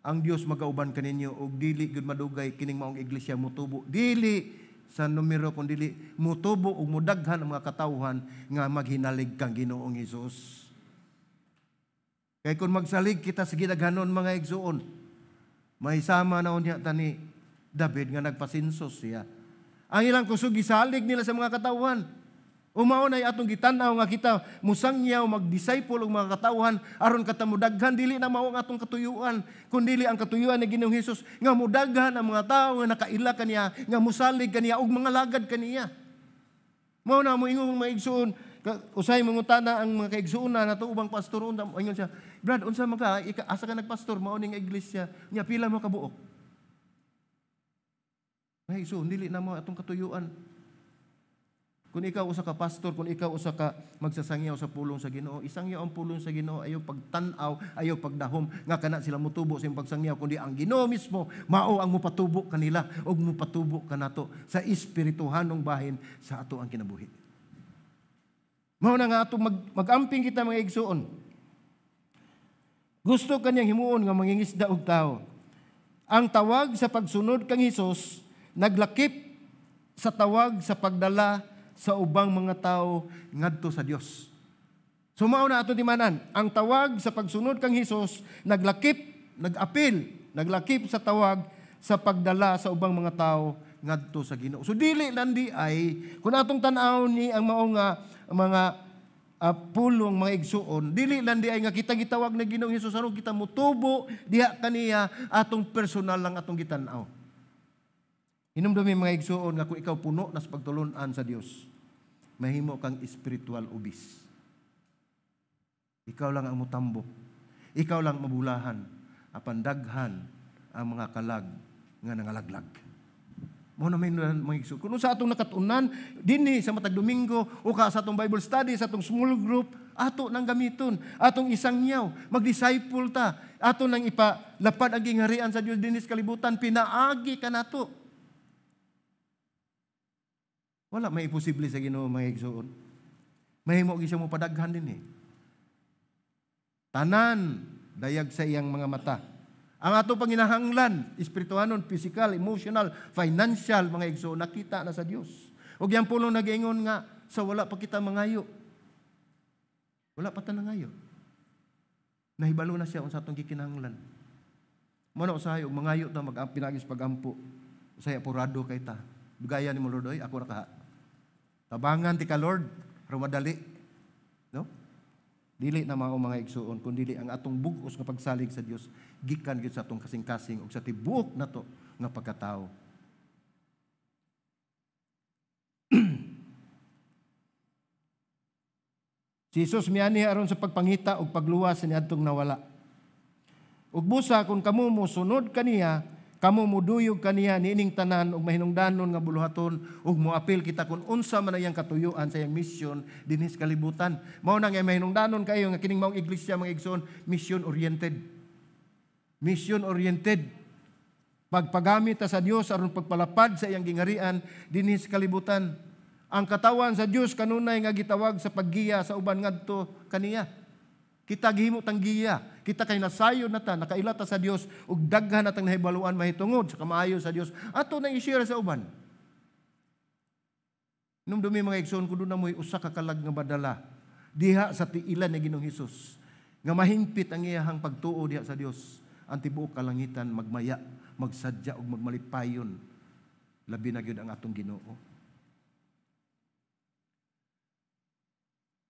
Speaker 1: ang Dios magauban kaninyo ug dili gyud madugay kining maong iglesia motubo, dili sa numero kun dili motubo ug modaghan ang mga katawhan nga maghinalig kang Ginoong Hesus. Kay kung magsalig kita sa gidaghanon, mga igsoon, may sama na unya tani David nga nagpa-census siya. Ang ilang kusog gisalig nila sa mga katawhan. Mao na atong gitan-aw nga kita musangyaw, mag-disciple og mga katawhan aron kita mudaghan. Dili na mao ang atong katuyuan, kundili ang katuyuan ni Ginoong Hesus nga mudaghan ang mga tawo nga nakaila kaniya, nga musalig kaniya ug mga lagad kaniya. Mao na mo ingon, mga igsoon, usay mangutana ang mga kaigsuonan nato ubang pastor, unta ingon siya, "Brad, unsa man ka, asa ka nagpastor?" "Mao ning iglesia." "Nya pila mo kabuok?" Mga igsoon, dili na mao atong katuyuan. Kung ikaw usa ka pastor, kung ikaw usa ka magsasangyaw sa pulong sa Ginoo, isangyaw ang pulong sa Ginoo, ayaw pagtan-aw, ayaw pagdahom nga kana sila mutubo sa imong pagsangyaw, kundi ang Ginoo mismo mao ang mupatubo kanila ug mupatubo kanato sa espirituhanong bahin sa ato ang kinabuhi. Mao na nga ato mag-amping kita, mga igsuon. Gusto kanyang himuon nga mangingisda og tao. Ang tawag sa pagsunod kang Hesus naglakip sa tawag sa pagdala sa ubang mga tao ngadto sa Dios. So mao na ato timanan, ang tawag sa pagsunod kang Hesus naglakip, nag-apil, naglakip sa tawag sa pagdala sa ubang mga tao ngadto sa Ginoo. So dili lang di ay kung atong tan-aw ni ang mao nga mga pulong, mga igsuon, dili lang di ay nga kita gitawag na Ginoong Hesus aron kita mutubo diha kaniya, atong personal lang atong gitan-aw. Hinumdumi, mga igsuon, nga kung ikaw puno na sa pagtulunan sa Dios, mahimo kang spiritual obese. Ikaw lang ang mutambok. Ikaw lang mabulahan. Apan daghan ang mga kalag nga nangalaglag. Mao na may mga igsuon. Kung sa atong nakatunan dinhi sa matag Domingo o ka sa atong Bible study, sa atong small group, ato nang gamiton, atong isangyaw, mag-disciple ta, ato nang ipalapad ang gingharian sa Dios dinhi sa kalibutan, pinaagi kanato. Wala may imposible sa Ginoo, mga igsoon. Mahimo gyud siya mo padaghan din eh. Tanan dayag sa iyang mga mata. Ang ato panginahanglan, espirituhanon, physical, emotional, financial, mga igsoon, nakita na sa Dios. Ug yang pulong nagaingon nga sa wala pa kita mangayo. Wala pa ta nangayo. Nahibalo na siya unsa atong gikinahanglan. Mao na usahay og mangayo ta mag pinagi sa pagampo. Usahay apurado kay ta. Dugaya nimo, Lord, oy, ako ra kaha. Tabangan ti ka, Lord, aron madali. No? Dili na mao, mga igsuon, kun dili ang atong bug-os nga pagsalig sa Dios gikan gyud sa atong kasing-kasing ug sa tibuok nato nga pagkatao. Si Jesus miani aron sa pagpangita ug pagluwas sa niadtong nawala. Ug busa kung kamo mosunod kaniya, kamo muduyog kaniya niining tanan ug mahinungdanon nga buluhaton ug moapil kita kung unsa man ang iyang katuyuan sa iyang mission dinhi sa kalibutan. Mao na nga mahinungdanon kayo nga kining maong iglesia, mga igsoon, mission oriented. Mission oriented. Pagpagamit ta sa Dios aron pagpalapad sa iyang gingharian dinhi sa kalibutan. Ang katawan sa Dios kanunay nga gitawag sa paggiya sa uban ngadto kaniya. Kita gihimo tang giya. Kita kay nasayod na ta, nakaila ta sa Dios ug daghan na tang nahibaluan mahitungod sa kamaayo sa Dios. Ato nang i-share sa uban. Nung mga igsoon, kun duna mo'y usa ka kalag nga madala diha sa tiilan ni Ginoong Hesus nga mahingpit ang iyahang pagtuo diha sa Dios, ang tibuok kalangitan magmaya, magsadya ug magmalipayon, labi na gyud ang atong Ginoo.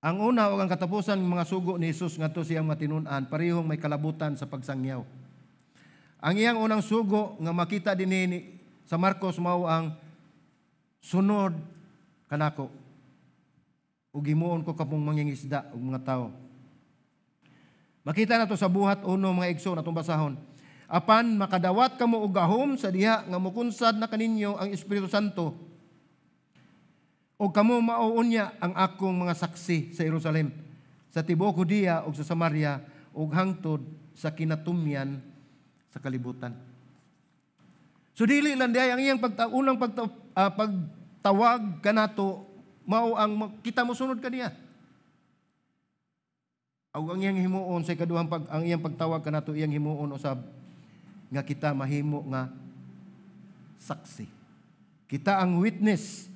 Speaker 1: Ang una ug ang katapusan ng mga sugo ni Hesus ngadto siyang matinun-an parehong may kalabutan sa pagsangyaw. Ang iyang unang sugo nga makita dinhi sa Marcos mao ang sunod kanako ug himuon ko kamong mangingisda og mga tawo. Makita nato sa Buhat 1 mga igsoon atong basahon. Apan makadawat kamo og gahom sa diha nga mokunsad na kaninyo ang Espiritu Santo. O kamo mao unya ang akong mga saksi sa Jerusalem, sa tibuok Judea ug sa Samaria ug hangtod sa kinatumyan sa kalibutan. So dili lang diay ang iyang unang pagtawag kanato mao ang kita mosunod kaniya. Ug ang iyang himuon sa ikaduhang ang iyang pagtawag kanato iyang himuon usab nga kita mahimo nga saksi. Kita ang witness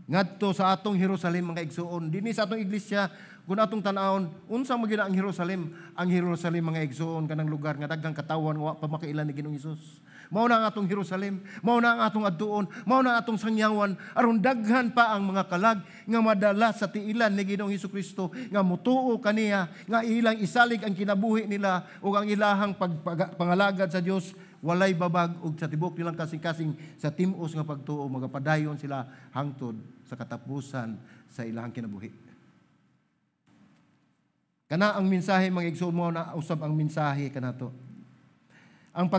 Speaker 1: ngadto sa atong Jerusalem mga igsoon. Dinhi sa atong iglesia kung atong tan-awon unsa man gyud ang Jerusalem? Ang Jerusalem mga igsoon kanang lugar nga daghang katawan wa pa makailan ni Ginoong Hesus. Mao na ang atong Jerusalem, mao na ang atong adtuon, mao na ang atong sangyawan aron daghan pa ang mga kalag nga madala sa tiilan ni Ginoong Hesukristo nga mutuo kaniya, nga ilang isalig ang kinabuhi nila ug ang ilahang pangalagad sa Dios walay babag ug sa tibuok nilang kasing-kasing sa tim-os nga pagtuo magapadayon sila hangtod sa katapusan sa ilahang kinabuhi. Kana ang mensahe mga igsoon, mo na usab ang mensahe kanato. Ang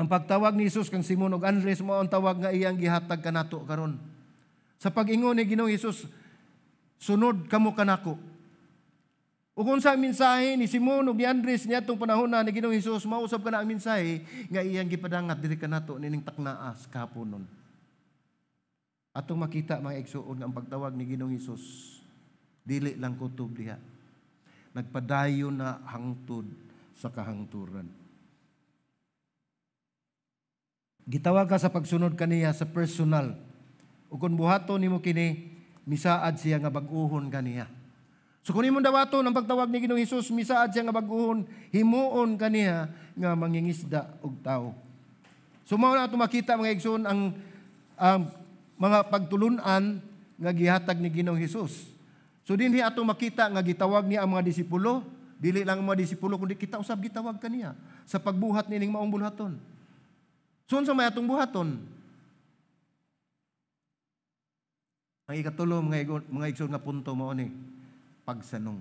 Speaker 1: pagtawag ni Hesus kang Simon ug Andres mao ang tawag nga iyang gihatag kanato karon. Sa pag-ingon ni Ginoong Hesus, sunod kamo kanako. Ug unsa ang mensahe ni Simon ug ni Andres niadtong panahon na ni Ginoong Hesus, mao usab kana ang mensahe nga iyang gipadangat diri kanato nining taknaas kahaponon. Atong makita mga igsoon nga ang pagtawag ni Ginoong Hesus dili lang kutob diha. Nagpadayon na hangtod sa kahangturan. Gitawag ka sa pagsunod kaniya sa personal. Ug kung buhaton nimo kini, misaad siya nga bag-uhon kaniya. So kung imong dawaton ang pagtawag ni Ginoong Hesus, misaad siya nga bag-uhon, himuon kaniya nga mangingisda og tawo. So mao na ato makita mga igsoon ang mga pagtulun-an nga gihatag ni Ginoong Hesus. So dinhi ato makita nga gitawag niya ang mga disipulo, dili lang ang mga disipulo kundi kita usab gitawag kaniya sa pagbuhat nining maong bulhaton. So unsa may atong buhaton? Ang ikatulo mga igsoon nga punto mao ni pagsanong.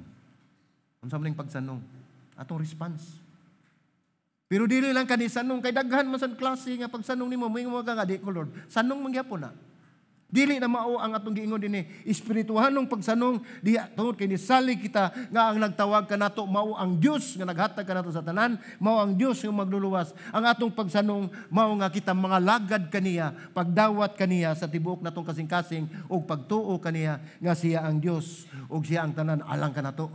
Speaker 1: Unsa man ning pagsanong? Atong response. Pero dili lang kani sanong kay daghan man sad klase nga pagsanong nimo, moingon ka nga di ko Lord. Sanong man gyapon na. Dili na mao ang atong giingon dinhi, espirituhanong pagsanong diha tungod kay nisalig kita nga ang nagtawag kanato mao ang Dios nga naghatag kanato sa tanan, mao ang Dios nga magluluwas. Ang atong pagsanong mao nga kita mga lagad kaniya, pagdawat kaniya sa tibuok natong kasing-kasing ug pagtuo kaniya nga siya ang Dios ug siya ang tanan alang kanato.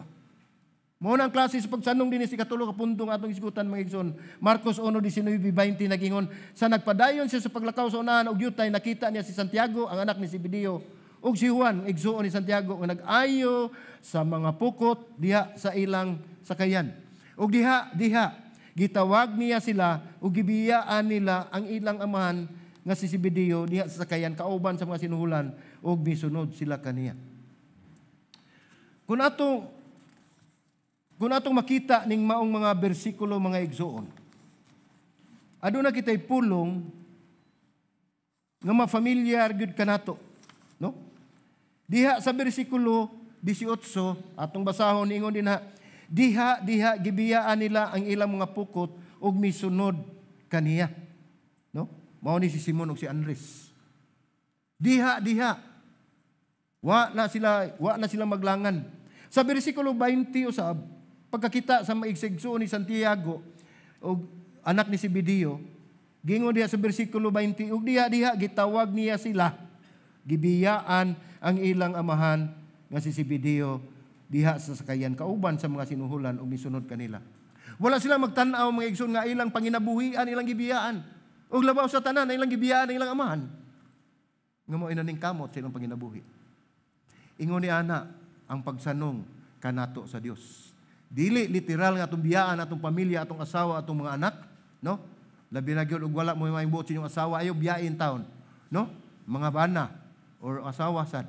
Speaker 1: Mao na ang klase sa pagsanong dinhi sa ikatulo ka punto nga atong isgutan mga igsoon. Marcos 1:19-20 nagingon, sa nagpadayon siya sa paglakaw sa unahan og yutay, nakita niya si Santiago, ang anak ni Zebedeo, ug si Juan, igsoon ni Santiago, nga nag-ayo sa mga pukot diha sa ilang sakayan. Ug diha gitawag niya sila ug gibiyaan nila ang ilang amahan nga si Zebedeo diha sa sakayan kauban sa mga sinuhulan ug misunod sila kaniya. Kung atong makita ning maong mga bersikulo mga igsoon, aduna kitay pulong nga ma-familiar gyud kanato, no? Diha sa bersikulo 18 atong basahon ingon dinha, diha diha gibiyaan nila ang ilang mga pukot ug misunod kaniya, no? Mao ni si Simon ug si Andres. Diha diha wa na sila maglangan. Sa bersikulo 20 usab, pagkakita sa maigsigsuon ni Santiago og anak ni Zebedeo, gingon diha sa bersikulo 20, ug diha diha gitawag niya sila Gibiyaan ang ilang amahan nga si Zebedeo diha sa sakayan kauban sa mga sinuhulan ug misunod kanila. Wala sila magtan-aw, mga igsoon, nga ilang panginabuhian ilang gibiyaan. Ug labaw sa tanan, ilang gibiyaan ang ilang amahan nga mao ina ning kamot sa ilang panginabuhi. Ingon ni ana ang pagsanong kanato sa Dios. Dili literal nga atong biyaan atong pamilya, atong asawa, atong mga anak, no? Labi na gyud og wala mo maayong buot sa inyong asawa, ayo biyain taon, no? Mga bana or asawa sad.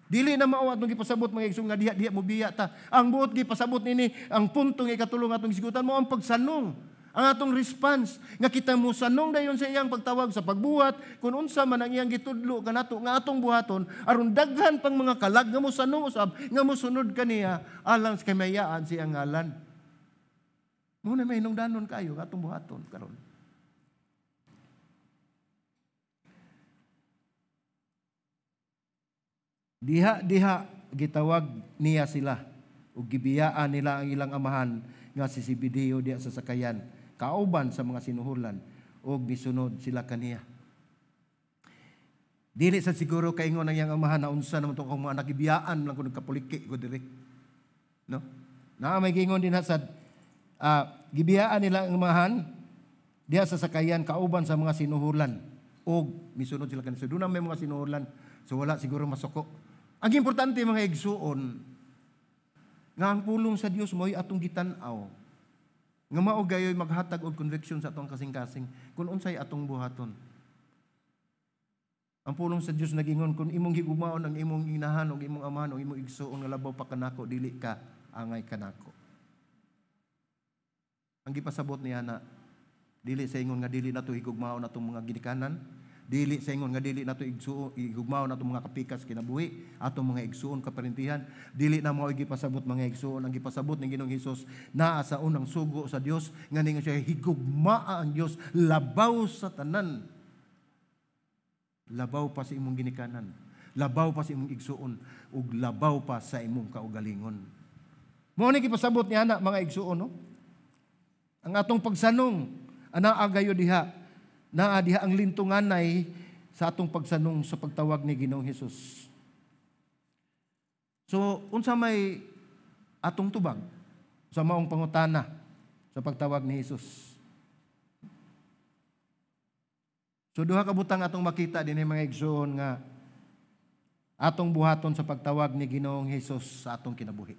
Speaker 1: Dili na mao atong gipasabot, mga igsoon, nga diha-diha mo biya ta. Ang buot gipasabot nini, ang punto nga ikatulong atong gisgutan mo ang pagsanong. Ang atong response nga kita mo sanong dayon sa iyang pagtawag sa pagbuhat kung unsa man ang iyang gitudlo kanato nga atong buhaton aron daghan pang mga kalag nga mo sanong usab nga mosunod kaniya alang sa kamayaan sa iyang ngalan. Mao na may hinungdanon kayo nga atong buhaton karon. Diha-diha gitawag niya sila ug gibiyaan nila ang ilang amahan nga si Zebedeo diha sa sakayan kauban sa mga sinuhulan ug misunod sila kaniya. Dili sa siguro kaingon ang iyang amahan na unsa naman tong akong mga anak, gibiyaan lang ko nagkapuliki ko diri. No? Naa may giingon din sa gibiyaan nila ang amahan diha sa sakayan kauban sa mga sinuhulan ug misunod sila kaniya. So doon na may mga sinuhulan, so wala siguro masuko. Ang importante, mga igsuon, nga ang pulong sa Dios mo'y atong gitan-aw nga mao gayoy maghatag og conviction sa atong kasing-kasing kung unsay atong buhaton. Ang pulong sa Dios nagingon, kung imong higugmaon ang imong inahan og imong amahan og imong igsuon nga labaw pa kanako, dili ka angay kanako. Ang gipasabot niya na dili sa ingon nga dili nato higugmaon atong mga ginikanan, dili sa ingon nga dili nato higugmaon atong mga kapikas kinabuhi, atong mga igsuon kaparintihan, dili na mao gipasabot, mga igsuon. Ang gipasabot ni Ginoong Hesus naa sa unang sugo sa Dios nga ningon siya higugmaa ang Dios labaw sa tanan. Labaw pa sa imong ginikanan, labaw pa sa imong igsuon, ug labaw pa sa imong kaugalingon. Mao ni gipasabot niya na, mga igsuon, no? Ang atong pagsanong anaa gayo diha, naa diha ang lintunganay sa atong pagsanong sa pagtawag ni Ginoong Hesus. So, unsa may atong tubag sa maong pangutana sa pagtawag ni Hesus? So, duha ka butang atong makita dinhi, mga igsoon, nga atong buhaton sa pagtawag ni Ginoong Hesus sa atong kinabuhi.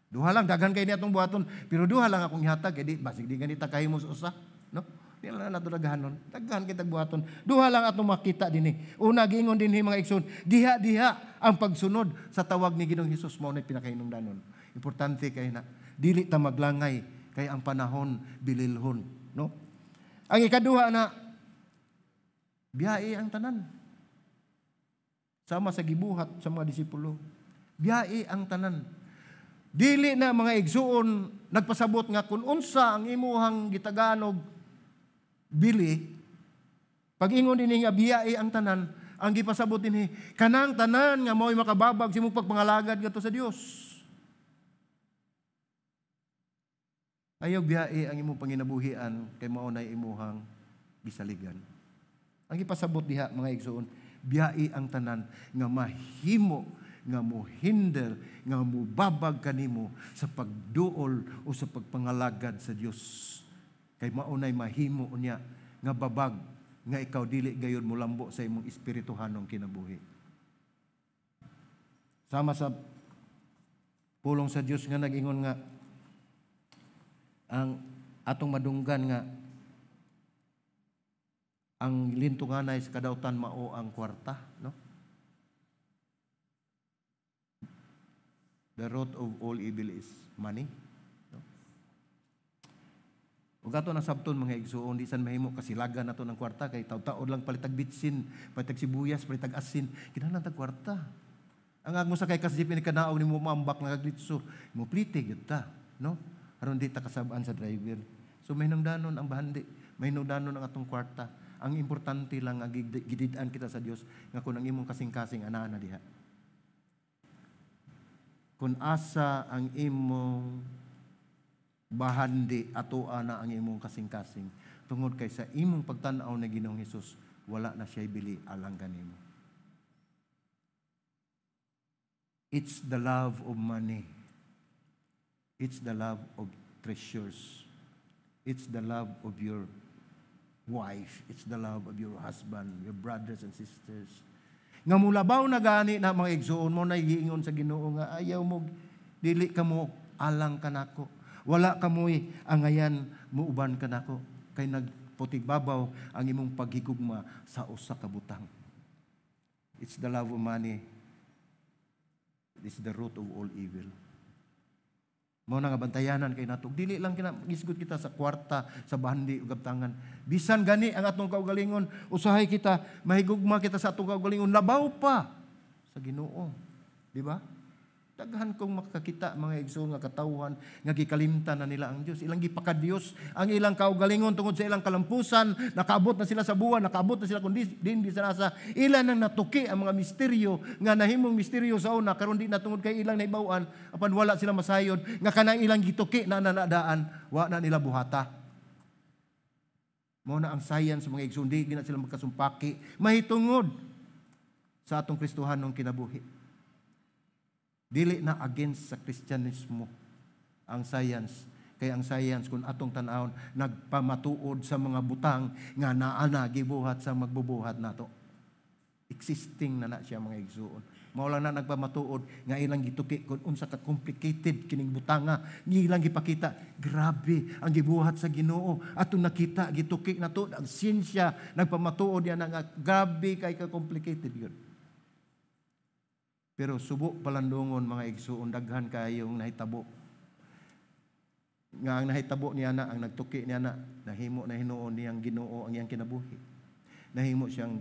Speaker 1: Duha lang, daghan kay ni atong buhaton, pero duha lang akong ihatag, kay di basig di ganita kahimo sa usa, no? Di lang nato daghanon. Daghan kitag buhaton. Duha lang atong makita dinhi. Una, giingon dinhi, mga igsoon, diha-diha ang pagsunod sa tawag ni Ginoong Hesus mao na pinakahinungdanon. Importante kay na dili ta maglangay kay ang panahon bililhon, no? Ang ikaduha na biyae ang tanan. Sama sa gibuhat sa mga disipulo. Biyae ang tanan. Dili na, mga igsuon, nagpasabot nga kung unsa ang imuhang gitaganog bili, pag-ingon dinhi nga biyae ang tanan, ang gipasabot dinhi kanang tanan nga mao'y makababag sa imong pagpangalagad ngadto sa Dios. Ayaw biyae ang imong panginabuhian kay mao nay imuhang gisaligan. Ang gipasabot diha, mga igsuon, biyae ang tanan nga mahimo nga mohinder, nga mobabag kanimo sa pagduol o sa pagpangalagad sa Dios. Kay maunay mahimo unya nga babag nga ikaw dili gayon molambo sa imong espirituhanong kinabuhi. Sama sa pulong sa Dios nga nag-ingon nga ang atong madunggan nga ang lintunganay sa kadautan mao ang kwarta, no? The root of all evil is money. No? Ug ato na sabton, mga igsuon, di san mahimo kasilagan nato ng kwarta kay taud-taod lang palitag bitsin, palitag sibuyas, palitag asin, kinahanglan tag kwarta. Ang agmo sa kay kasjip ni kanaog nimo maambak nga kaglitso, mo plite gyud ta, no? Aron di ta kasab-an sa driver. So may nungdanon ang bahandi, may nungdanon ang atong kwarta. Ang importante lang ang gidid-an kita sa Dios nga kun ang imong kasing-kasing anaa na diha. Kung asa ang imong bahandi, atoa na ang imong kasing-kasing. Tungod kay sa imong pagtan-aw na Ginoong Hesus, wala na siya'y bili alang kanimo. It's the love of money. It's the love of treasures. It's the love of your wife. It's the love of your husband, your brothers and sisters. Nga mulabaw na gani na, mga igsuon, mo na giingon sa Ginoo nga ayaw mo, dili ka mo alang kanako. Wala ka mo'y angayan muuban kanako kay nagputigbabaw ang imong paghigugma sa usa ka butang. It's the love of money. It's the root of all evil. Mao na nga bantayanan kay nato. Dili lang kina gisgot kita sa kwarta, sa bandi ug kabtangan. Bisan gani ang atong kaugalingon, usahay kita mahigugma kita sa atong kaugalingon labaw pa sa Ginoo. Di ba? Daghan kong makakita, mga igsoon, nga katawhan nga gikalimtan na nila ang Dios. Ilang gipakadiyos ang ilang kaugalingon tungod sa ilang kalampusan, nakaabot na sila sa buwan, nakaabot na sila kung di, din bisan asa. Ilan nang natuki ang mga misteryo nga nahimong misteryo sa una, karon di na tungod kay ilang nahibaw-an, apan wala sila masayod nga kanang ilang gituki na nanadaan, wa na nila buhata. Mao na ang science, mga igsoon, di gina sila magkasumpaki mahitungod sa atong Kristohanong kinabuhi. Dili na against sa Kristyanismo ang science. Kay ang science, kung atong tan-awon, nagpamatuod sa mga butang nga naa na gibuhat sa magbubuhat nato. Existing na na siya, mga igsuon. Mao lang na nagpamatuod nga ilang gituki kung unsa ka complicated kining butanga, ilang gipakita, grabe ang gibuhat sa Ginoo. Atong nakita, gituki nato ang siyensya, nagpamatuod yan nga grabe kay ka complicated yun. Pero subo palandungon, mga igsuon, daghan kayong nahitabo. Nga ang nahitabo niya na, ang nagtuki niya na, nahimo na hinuon niyang Ginoo ang iyang kinabuhi. Nahimo siyang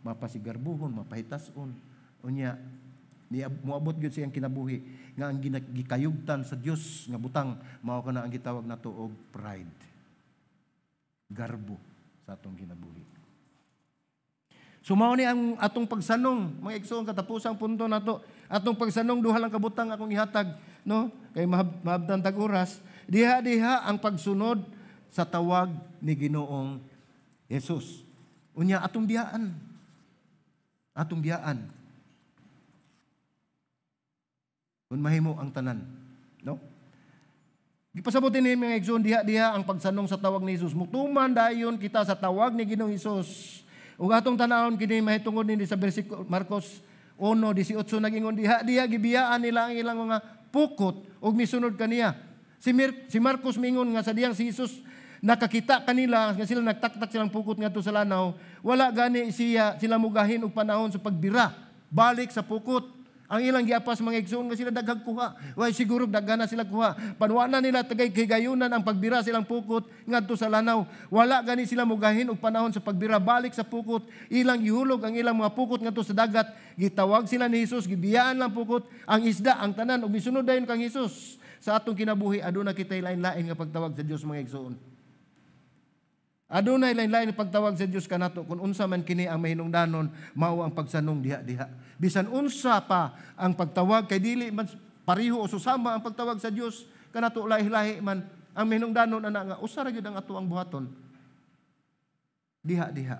Speaker 1: mapasigarbuhon, mapahitason. Unya, ni moabot gyud siyang kinabuhi nga ang gikayugtan sa Dios nga butang mao kana ang gitawag nato og pride. Garbo sa atong kinabuhi. So mao ni ang atong pagsanong, mga igsoon, katapusang punto nato. Atong pagsanong, duha lang kabutang akong ihatag, no? Kay mahabtan tag oras. Diha-diha ang pagsunod sa tawag ni Ginoong Jesus. Unya atong biyaan. Atong biyaan. Kung mahimo ang tanan, no? Gipasabot ni mga igsoon, diha-diha ang pagsanong sa tawag ni Jesus. Mutuman dayon kita sa tawag ni Ginoong Jesus. Ug atong tanawon kini mahitungod nini sa bersikulo Marcos 1:18, nagingon diha diha gibiyaan nila ang ilang mga pukot ug misunod kaniya. Si Marcos mingon nga sa diyang si Jesus nakakita kanila nga sila nagtaktak silang pukot ngadto sa lanaw, wala gani siya sila mugahin og panahon sa pagbira balik sa pukot. Ang ilang giapas, mga igsoon, nga sila daghang kuha. Way siguro daghan na sila kuha. Panwa nila tagay kigayunan ang pagbira silang pukot ngadto sa lanaw. Wala gani sila mugahin og panahon sa pagbira balik sa pukot. Ilang gihulog ang ilang mga pukot ngadto sa dagat. Gitawag sila ni Jesus, gibiyaan lang pukot ang isda ang tanan ug misunod dayon kang Jesus. Sa atong kinabuhi aduna kitay lain-lain nga pagtawag sa Dios, mga igsoon. Adunay lain-lain pagtawag sa Dios kanato. Kung unsa man kini ang mahinungdanon, mao ang pagsanong diha-diha. Bisan unsa pa ang pagtawag, kay dili man pareho o susama ang pagtawag sa Dios kanato, lahi-lahi man ang mahinungdanon ana nga usa ra gyud ang ato ang buhaton. Diha-diha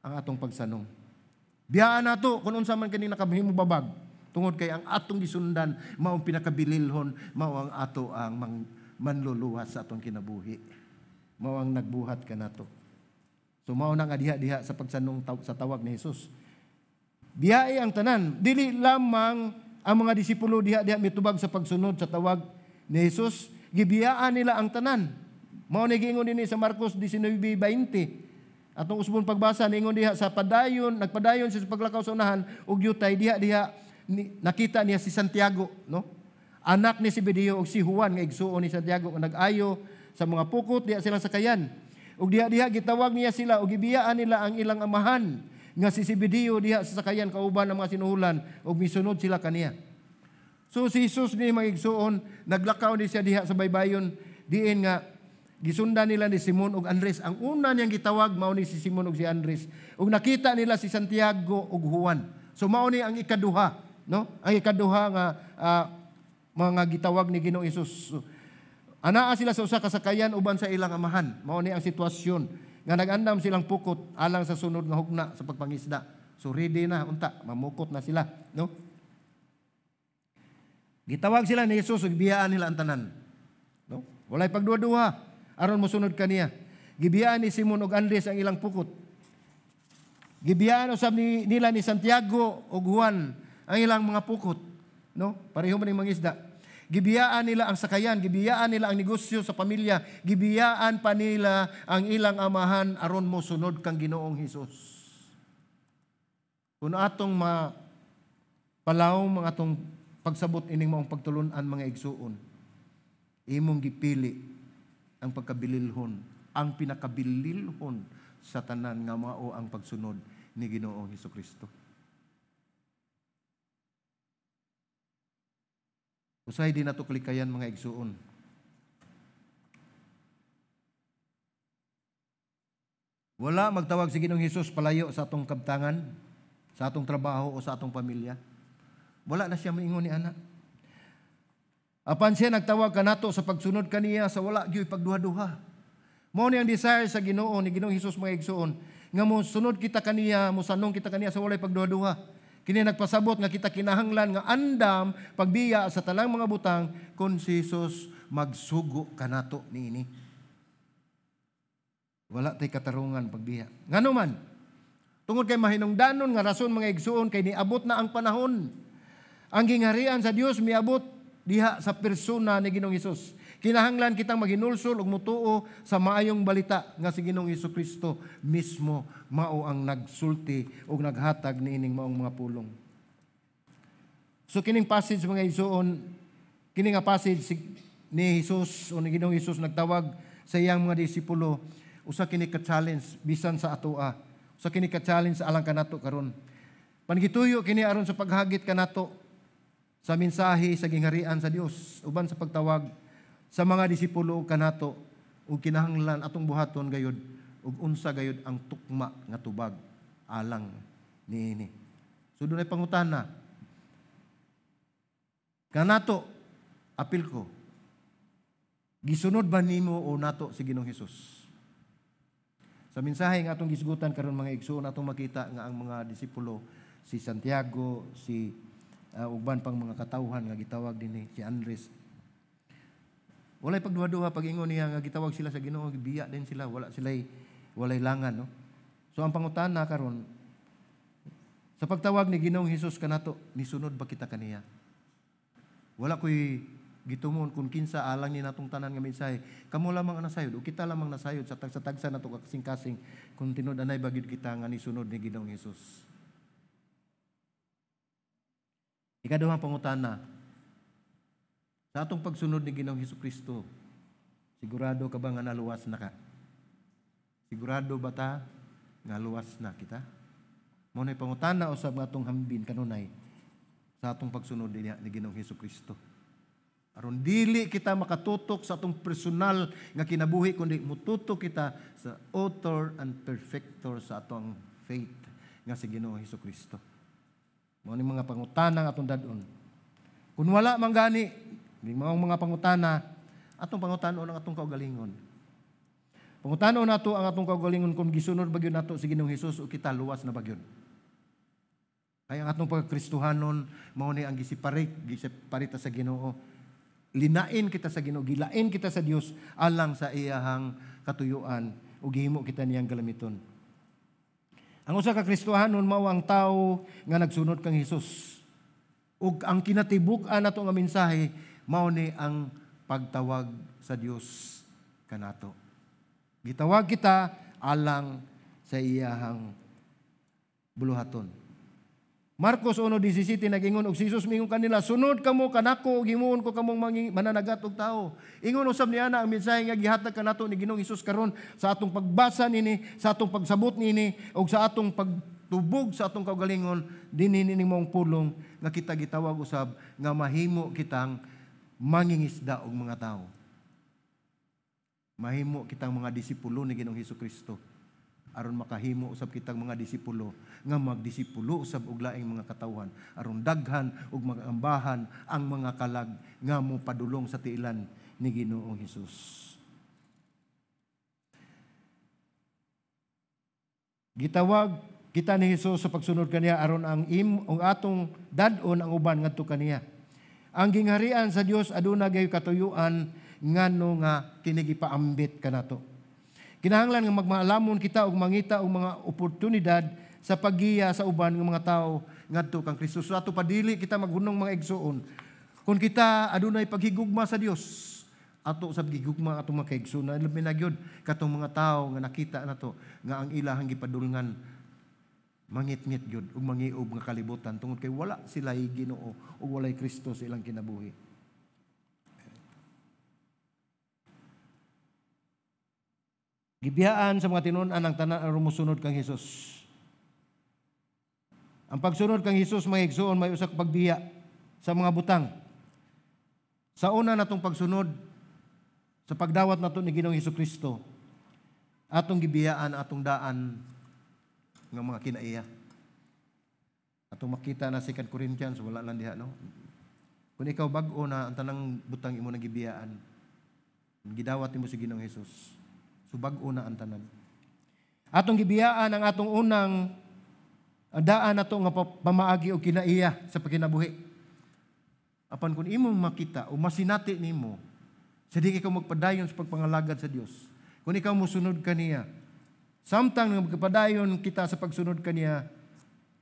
Speaker 1: ang atong pagsanong. Biyaan nato kung unsa man kini nakahimo babag, tungod kay ang atong gisundan mao ang pinakabililhon, mao ang ato ang manluluwas sa atong kinabuhi. Mao ang nagbuhat kanato. So mao na nga diha-diha sa pagsanong sa tawag ni Jesus. Biyae ang tanan. Dili lamang ang mga disipulo diha-diha mitubag sa pagsunod sa tawag ni Jesus. Gibiyaan nila ang tanan. Mao ni giingon dinhi sa Marcos 19:20. Atong usbon pagbasa, niingon diha sa padayon, nagpadayon siya sa paglakaw sa unahan ug yutay, diha-diha nakita niya si Santiago, no? Anak ni Zebedeo, ug si Juan nga igsuon ni Santiago nga nag-ayo sa mga pukot diha silang sakayan. Ug diha-diha gitawag niya sila ug gibiyaan nila ang ilang amahan nga si Zebedeo diha sa sakayan kauban ang mga sinuhulan ug misunod sila kaniya. So si Jesus ni mga igsuon naglakaw ni siya diha sa baybayon diin nga gisundan nila ni Simon ug Andres. Ang una niyang gitawag mao ni si Simon ug si Andres. Ug nakita nila si Santiago ug Juan. So mao ni ang ikaduha, no? Ang ikaduha nga mga gitawag ni Ginoong Hesus. Anaa sila sa usa ka sakayan uban sa ilang amahan. Mao ni ang sitwasyon nga nag-andam silang pukot alang sa sunod nga hugna sa pagpangisda. So ready na unta, mamukot na sila, no? Gitawag sila ni Jesus ug biyaan nila ang tanan. No? Walay pagduha-duha aron mosunod kaniya. Gibiyaan ni Simon ug Andres ang ilang pukot. Gibiyaan usab nila ni Santiago ug Juan ang ilang mga pukot, no? Pareho man ning mangisda. Gibiyaan nila ang sakayan, gibiyaan nila ang negosyo sa pamilya, gibiyaan pa nila ang ilang amahan aron mosunod kang Ginoong Hesus. Kung atong mapalawom ang atong pagsabot ining maong pagtulun-an, mga igsuon, imong gipili ang pagkabililhon, ang pinakabililhon sa tanan nga mao ang pagsunod ni Ginoong Hesukristo. Usay di nato klikayan, mga igsuon. Wala magtawag si Ginoong Hesus palayo sa atong kabtangan, sa atong trabaho o sa atong pamilya. Wala na siya maingon ni ana. Apan siya nagtawag kanato sa pagsunod kaniya sa wala gyud pagduha-duha. Mao ni ang desire sa Ginoo ni Ginoong Hesus, mga igsuon, nga mosunod kita kaniya, mosanong kita kaniya sa walay pagduha-duha. Kini nagpasabot nga kita kinahanglan nga andam pagbiya sa tanang mga butang kung si Jesus magsugo kanato niini. Wala tay katarungan pagbiya. Ngano man? Tungod kay mahinungdanon nga rason, mga igsuon, kay niabot na ang panahon. Ang gingharian sa Dios miabot diha sa persona ni Ginoong Hesus. Kinahanglan kitang maghinulsol ug mutuo sa maayong balita nga si Ginoong Hesukristo mismo mao ang nagsulti ug naghatag niining maong mga pulong. So kining passage, mga igsuon, kini nga passage ni Jesus o ni Ginoong Hesus nagtawag sa iyang mga disipulo, usa kini ka challenge bisan sa atoa. Usa kini ka challenge alang kanato karon. Panggituyo kini aron sa paghagit kanato sa mensahe sa gingharian sa Dios uban sa pagtawag sa mga disipulo kanato ug kinahanglan atong buhaton gayud ug unsa gayud ang tukma nga tubag alang niini. So dunay pangutana kanato, apil ko, gisunod ba nimo o nato si Ginoong Hesus? Sa mensahe nga atong gisgutan karon, mga igsoon, atong makita nga ang mga disipulo, si Santiago, si uban pang mga katawhan nga gitawag dinhi, si Andres, walay pagduha-duha pag-ingon niya nga gitawag sila sa Ginoo, gibiya din sila, wala sila'y walay langan, no? So ang pangutana karon, sa pagtawag ni Ginoong Hesus kanato, nisunod ba kita kaniya? Wala ko'y gitumon kung kinsa alang ni natong tanan nga mensahe. Kamo lamang ang nasayod o kita lamang nasayod sa tagsa-tagsa nato kasing-kasing kung tinud-anay ba gyud kita nga nisunod ni Ginoong Hesus. Ikaduhang pangutana, sa atong pagsunod ni Ginoong Hesukristo, sigurado ka ba nga naluwas na ka? Sigurado ba ta nga luwas na kita? Mao nay pangutana usab nga atong hambin kanunay sa atong pagsunod ni Ginoong Hesukristo. Aron dili kita makatutok sa atong personal nga kinabuhi, kundi mututok kita sa author and perfecter sa atong faith nga si Ginoong Hesukristo. Mao ni mga pangutana nga atong dad-on. Kung wala man gani ni maong mga pangutana, atong pangutanon ang atong kaugalingon. Pangutanon nato ang atong kaugalingon kung gisunod ba gyud nato si Ginoong Hesus o kita luwas na ba gyud. Kaya ang atong pagkristohanon mao ni ang gisiparita sa Ginoo. Linain kita sa Ginoo, gilain kita sa Dios alang sa iyahang katuyuan ug gihimo kita niyang galamiton. Ang usa ka Kristohanon mao ang tawo nga nagsunod kang Hesus. Ug ang kinatibuk-an nato nga mensahe mao ni ang pagtawag sa Dios kanato. Gitawag kita alang sa iyahang buluhaton. Marcos 1:17 nag-ingon og si Jesus mingon kanila, sunod kamo kanako ug himuon ko kamong mananagat og tawo. Ingon usab niya na ang mensahe nga gihatag kanato ni Ginoong Hesus karon sa atong pagbasa nini, sa atong pagsabot nini ug sa atong pagtubog sa atong kaugalingon dinhi nining maong pulong nga kita gitawag usab nga mahimo kitang mangingisda og mga tawo. Mahimo kitang mga disipulo ni Ginoong Hesukristo aron makahimo usab kitang mga disipulo nga magdisipulo usab og laing mga katawhan aron daghan ug magambahan ang mga kalag nga mopadulong sa tiilan ni Ginoong Hesus. Gitawag Kita ni Hesus sa pagsunod kaniya aron ang atong dad-on ang uban ngadto kaniya. Ang gingharian sa Dios aduna gayoy katuyuan ngano nga kini gipaambit kanato. Kinahanglan nga magmaalamon kita og mangita og mga oportunidad sa paggiya sa uban nga mga tawo ngadto kang Kristo. So ato padili kita maghunong, mga igsuon. Kung kita adunay paghigugma sa Dios, ato sa gigugma atong mga kaigsuonan, labi na gyud katong mga tawo nga nakita nato nga ang ilahang gipadulngan mangitngit gyud ug mangiob nga kalibutan tungod kay wala sila Ginoo ug walay Kristo sa ilang kinabuhi. Gibiyaan sa mga tinun-an ang tanan aron mosunod kang Hesus. Ang pagsunod kang Hesus, mga igsuon, may usa ka pagbiya sa mga butang. Sa una natong pagsunod, sa pagdawat nato ni Ginoong Hesukristo, atong gibiyaan atong daan nga mga kinaiya. Atong makita na 2 Corinthians, wala lang diha, no? Kung ikaw bag-o na ang tanang butang imo nang gibiyaan, gidawat nimo si Ginoong Hesus. So bag-o na ang tanan. Atong gibiyaan ang atong unang daan nato nga pamaagi og kinaiya sa pagkinabuhi. Apan kung imong makita o masinati nimo, sa di ikaw magpadayon sa pagpangalagad sa Dios. Kung ikaw mosunod kaniya, samtang nga magpadayon kita sa pagsunod kaniya,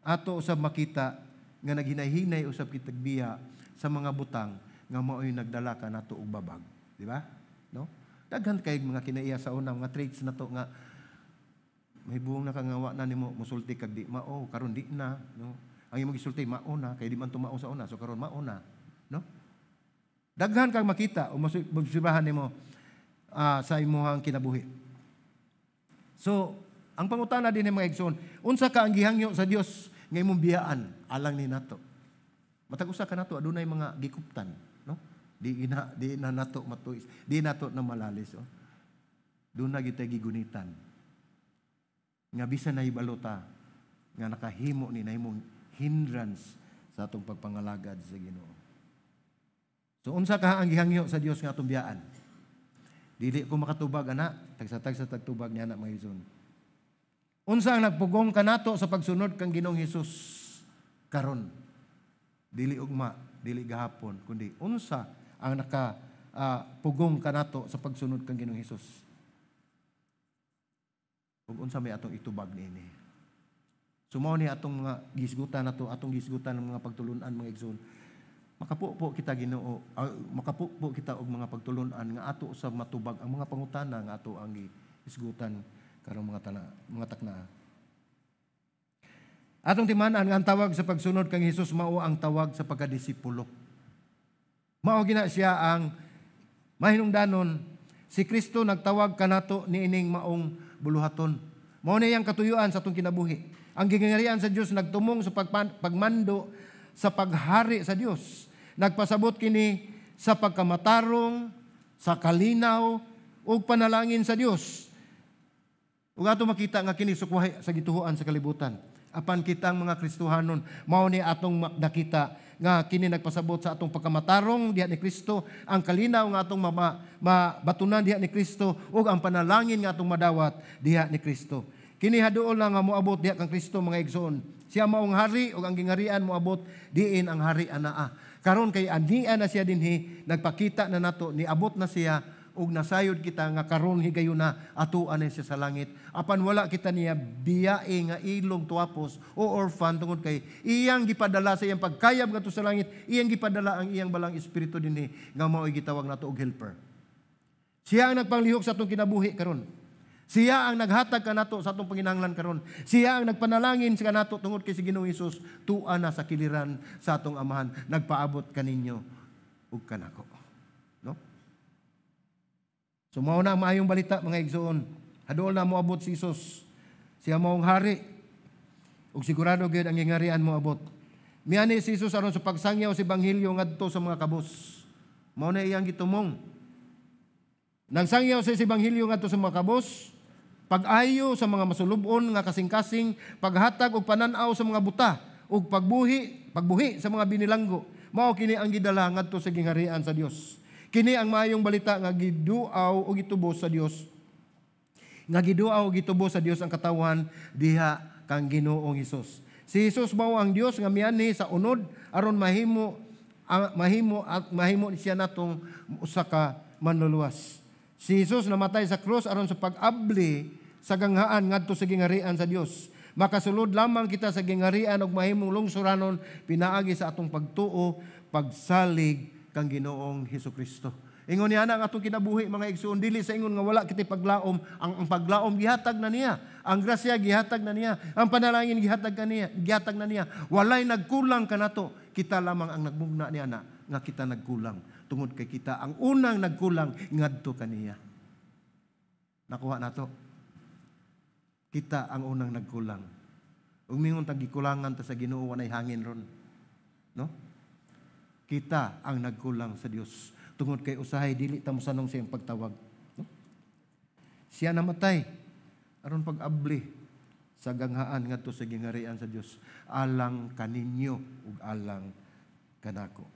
Speaker 1: ato usab makita nga naghinay-hinay usab kitag biya sa mga butang nga mao'y nagdala ka nato og babag, di ba? No? Daghan kay mga kinaiya sa una, mga traits nato nga may buong nakangawa na nimo musulti kag di mao, karon di na, no? Ang imong gisulti mao na kay di man tumao sa una, so karon mao na, no? Daghan kang makita o maobserbahan nimo sa imong kinabuhi. So, ang pangutana din mga igsoon, unsa ka ang gihangyo sa Dios nga imong biyaan alang ni nato? Matag usa ka nato adunay mga gikuptan, no? Di na nato matuis, di nato na malalis, oh. Doon na kita gigunitan. Nga bisan na ibalota nga nakahimo ni nahimong hindrance sa atong pagpangalagad sa Ginoo. So unsa ka ang gihangyo sa Dios nga atong biyaan? Dili ko makatubag ana, tagsa-tagsa tagtubag niya ana mga igsoon. Unsa ang nagpugong kanato sa pagsunod kang Ginoong Hesus karon? Dili ugma, dili gahapon, kundi unsa ang naka pugong kanato sa pagsunod kang Ginoong Hesus? Ug unsa may atong itubag niini? So mao ni atong mga gisgutan nato, atong gisgutan ng mga pagtulunan, mga igsoon. Makapupo kita Ginoo, makapupo kita og mga pagtulunan nga ato sa matubag ang mga pangutana nga ato ang gisgutan karong mga tana, mga takna. Atong timan-an nga ang tawag sa pagsunod kang Hesus mao ang tawag sa pagkadisipulo. Mao gina siya ang mahinungdanon, si Kristo nagtawag kanato niining maong buluhaton. Mao na iyang katuyuan sa atong kinabuhi. Ang gingarian sa Dios nagtumong sa pagmando sa paghari sa Dios. Nagpasabot kini sa pagkamatarong, sa kalinaw ug panalangin sa Dios. Ug ato makita nga kini sukwahi sa gituhoan sa kalibutan. Apan kitang mga Kristohanon, mao ni atong nakita nga kini nagpasabot sa atong pagkamatarong diha ni Kristo, ang kalinaw nga atong mabatunan diha ni Kristo ug ang panalangin nga atong madawat diha ni Kristo. Kini haduol na nga moabot diha kang Kristo, mga igsoon. Siya maong hari ug ang gingarian moabot diin ang hari anaa. Karon kay ania na siya dinhi, nagpakita na nato, niabot na siya ug nasayod kita nga karon higayuna atuan na siya sa langit. Apan wala kita niya biyae nga ilong tuwapos o orphan tungod kay iyang gipadala sa iyang pagkayab ngadto sa langit, iyang gipadala ang iyang balang espiritu dinhi nga mao'y gitawag nato og helper. Siya ang nagpanglihok sa atong kinabuhi karon. Siya ang naghatag kanato sa atong panginahanglan karon. Siya ang nagpanalangin sa kanato tungod kay si Ginoong Hesus tua na sa kiliran sa atong amahan, nagpaabot kaninyo ug kanako. No? So mao na ang maayong balita, mga igsoon. Haduol na moabot si Hesus. Siya maong hari. Ug sigurado gyud ang gingarian moabot. Miani si Hesus aron sa pagsangyaw sa ebanghelyo ngadto sa mga kabos. Mao na iyang gitumong. Nagsangyaw sa ebanghelyo ngadto sa mga kabos, pag-ayo sa mga masulubon nga kasing-kasing, paghatag og panan-aw sa mga buta, ug pagbuhi sa mga binilanggo. Mao kini ang gidala ngadto sa gingharian sa Dios. Kini ang maayong balita nga giduaw o gitubos sa Dios. Nga giduaw o gitubos sa Dios ang katawhan diha kang Ginoong Hesus. Si Hesus mao ang Dios nga mianhi sa unod aron mahimo mahimo at mahimo siya natong usa ka manluluwas. Si Hesus namatay sa krus aron sa pag-abli sa ganghaan ngadto sa gingarian sa Dios. Makasulod lamang kita sa gingarian og mahimong lungsuranon pinaagi sa atong pagtuo, pagsalig kang Ginoong Hesukristo. Ingon niya na ang atong kinabuhi, mga igsoon, dili sa ingon nga wala kita paglaom. Ang paglaom gihatag na niya. Ang grasya gihatag na niya. Ang panalangin gihatag kaniya, gihatag na niya. Walay nagkulang kanato. Kita lamang ang nagmugna niya na nga kita nagkulang. Tungod kay kita ang unang nagkulang ngadto kaniya. Nakuha nato. Kita ang unang nagkulang. Ug mingon tag gikulangan ta sa Ginoo, walay hangin ron. No? Kita ang nagkulang sa Dios tungod kay usahay dili ta mosanong sa iyang pagtawag. No? Siya namatay aron pag-abli sa ganghaan ngadto sa gingarian sa Dios alang kaninyo ug alang kanako.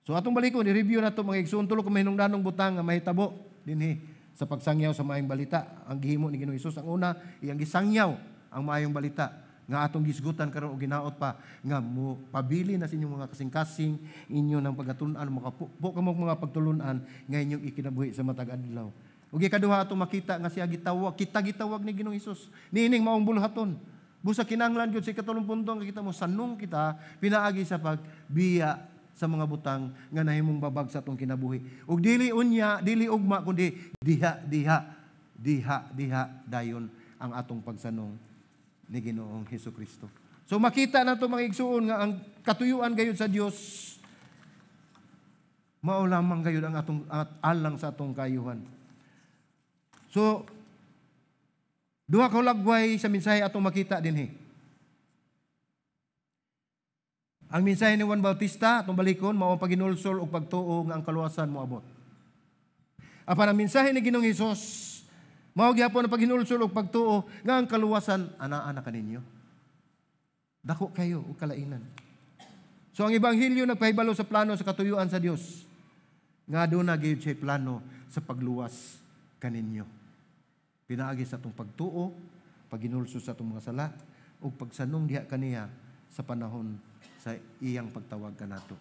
Speaker 1: So atong balikon, i-review nato, mga igsoon, tulo ka mahinungdanong butang nga mahitabo dinhi sa pagsangyaw sa maayong balita. Ang gihimo ni Ginoong Hesus, ang una, iyang gisangyaw ang maayong balita nga atong gisgutan karon og ginaot pa nga mo pabili na sa inyong mga kasing-kasing, inyo ng pagatun-an, makapupo kamo mga pagtulunan nga inyong ikinabuhi sa matag adlaw. Ug ikaduha, atong makita nga siya gitawag, kita gitawag ni Ginoong Hesus niining maong buluhaton. Busa kinahanglan gyud sa ikatulong punto nga kita mo sanong kita pinaagi sa pagbiya sa mga butang nga nahimong babag sa atong kinabuhi. Ug dili unya, dili ugma, kundi diha diha diha diha dayon ang atong pagsanong ni Ginoong Hesus Kristo. So makita nato, mga igsuon, nga ang katuyuan gayud sa Dios mao lamang gayud ang atong at alang sa atong kayuhan. So duha ka hulagway sa mensahe atong makita dinhi. Ang mensahe ni Juan Bautista, atong balikon, mao ang paghinulsol ug pagtuo nga ang kaluwasan moabot. Apan ang mensahe ni Ginoong Hesus, mao gyapon ang paghinulsol ug pagtuo nga ang kaluwasan anaa na kaninyo. Dako kayo og kalainan. So ang ebanghelyo nagpahibalo sa plano sa katuyuan sa Dios nga aduna gyud siya plano sa pagluwas kaninyo. Pinaagi sa atong pagtuo, paghinulsol sa atong mga sala ug pagsanong diha kaniya sa panahon sa iyang pagtawag kanato.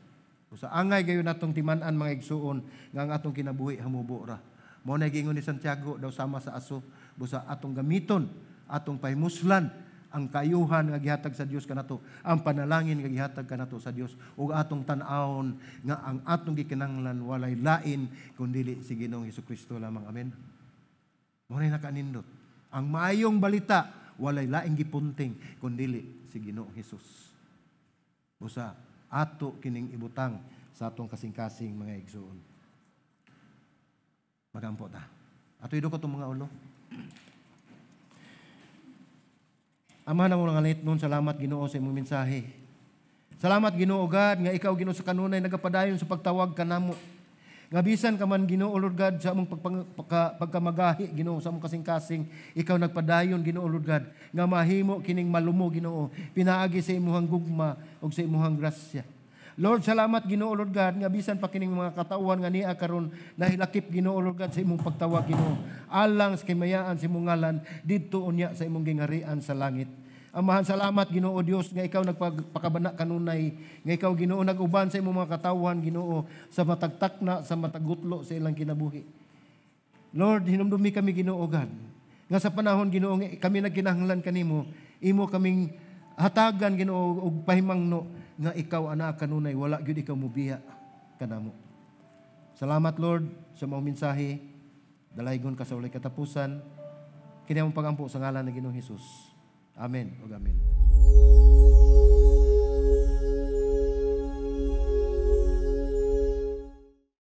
Speaker 1: O sa angay gayon natong timan-an, mga igsuon, nga ang atong kinabuhi hamubo ra. Mao na giingon ni Santiago daw sama sa aso, busa atong gamiton, atong pahimuslan ang kayuhan nga gihatag sa Dios kanato, ang panalangin nga gihatag kanato sa Dios, ug atong tan-awon nga ang atong gikinahanglan walay lain kundi si Ginoong Hesukristo lamang. Amen. Mao na nakaanindot. Ang maayong balita walay laing gipunting kundi si Ginoong Hesus. Busa ato kining ibutang sa atong kasing-kasing, mga igsoon. Magampo ta. Ato idukot itong mga ulo. Ama na mo nga nun, salamat, Ginoo, sa imong mensahe. Salamat, Ginoo God, nga ikaw, Ginoo, sa kanunay nagapadayon sa pagtawag kanamo. Nga bisan ka man, Ginoo Lord God, sa among pagkamagahi, Ginoo, sa among kasing-kasing, ikaw nagpadayon, Ginoo Lord God, nga mahimo kining malumo, Ginoo, pinaagi sa imuhang gugma ug sa imuhang grasya. Lord, salamat, Ginoo Lord God, nga bisan pa kining mga katawhan nga niya karon nahilakip, Ginoo Lord God, sa imong pagtawag, Ginoo, alang sa kimayaan sa imong ngalan didto unya sa imong gingarian sa langit. Amahan, salamat, Ginoo Dios, nga ikaw nagpakabana kanunay, nga ikaw, Ginoo, nag-uban sa imong mga katawhan, Ginoo, sa matagtakna, sa matagutlo sa ilang kinabuhi. Lord, hinumdumi kami, Ginoo God, nga sa panahon, Ginoo, nga kami nagkinahanglan kanimo, imo kaming hatagan, Ginoo, og pahimangno nga ikaw ana kanunay, wala gyud ikaw mubiya kanamo. Salamat, Lord, sa maong mensahe. Dalaygon ka sa walay katapusan. Kini among pagampo sa ngalan ng Ginoong Hesus. Amen ug amen.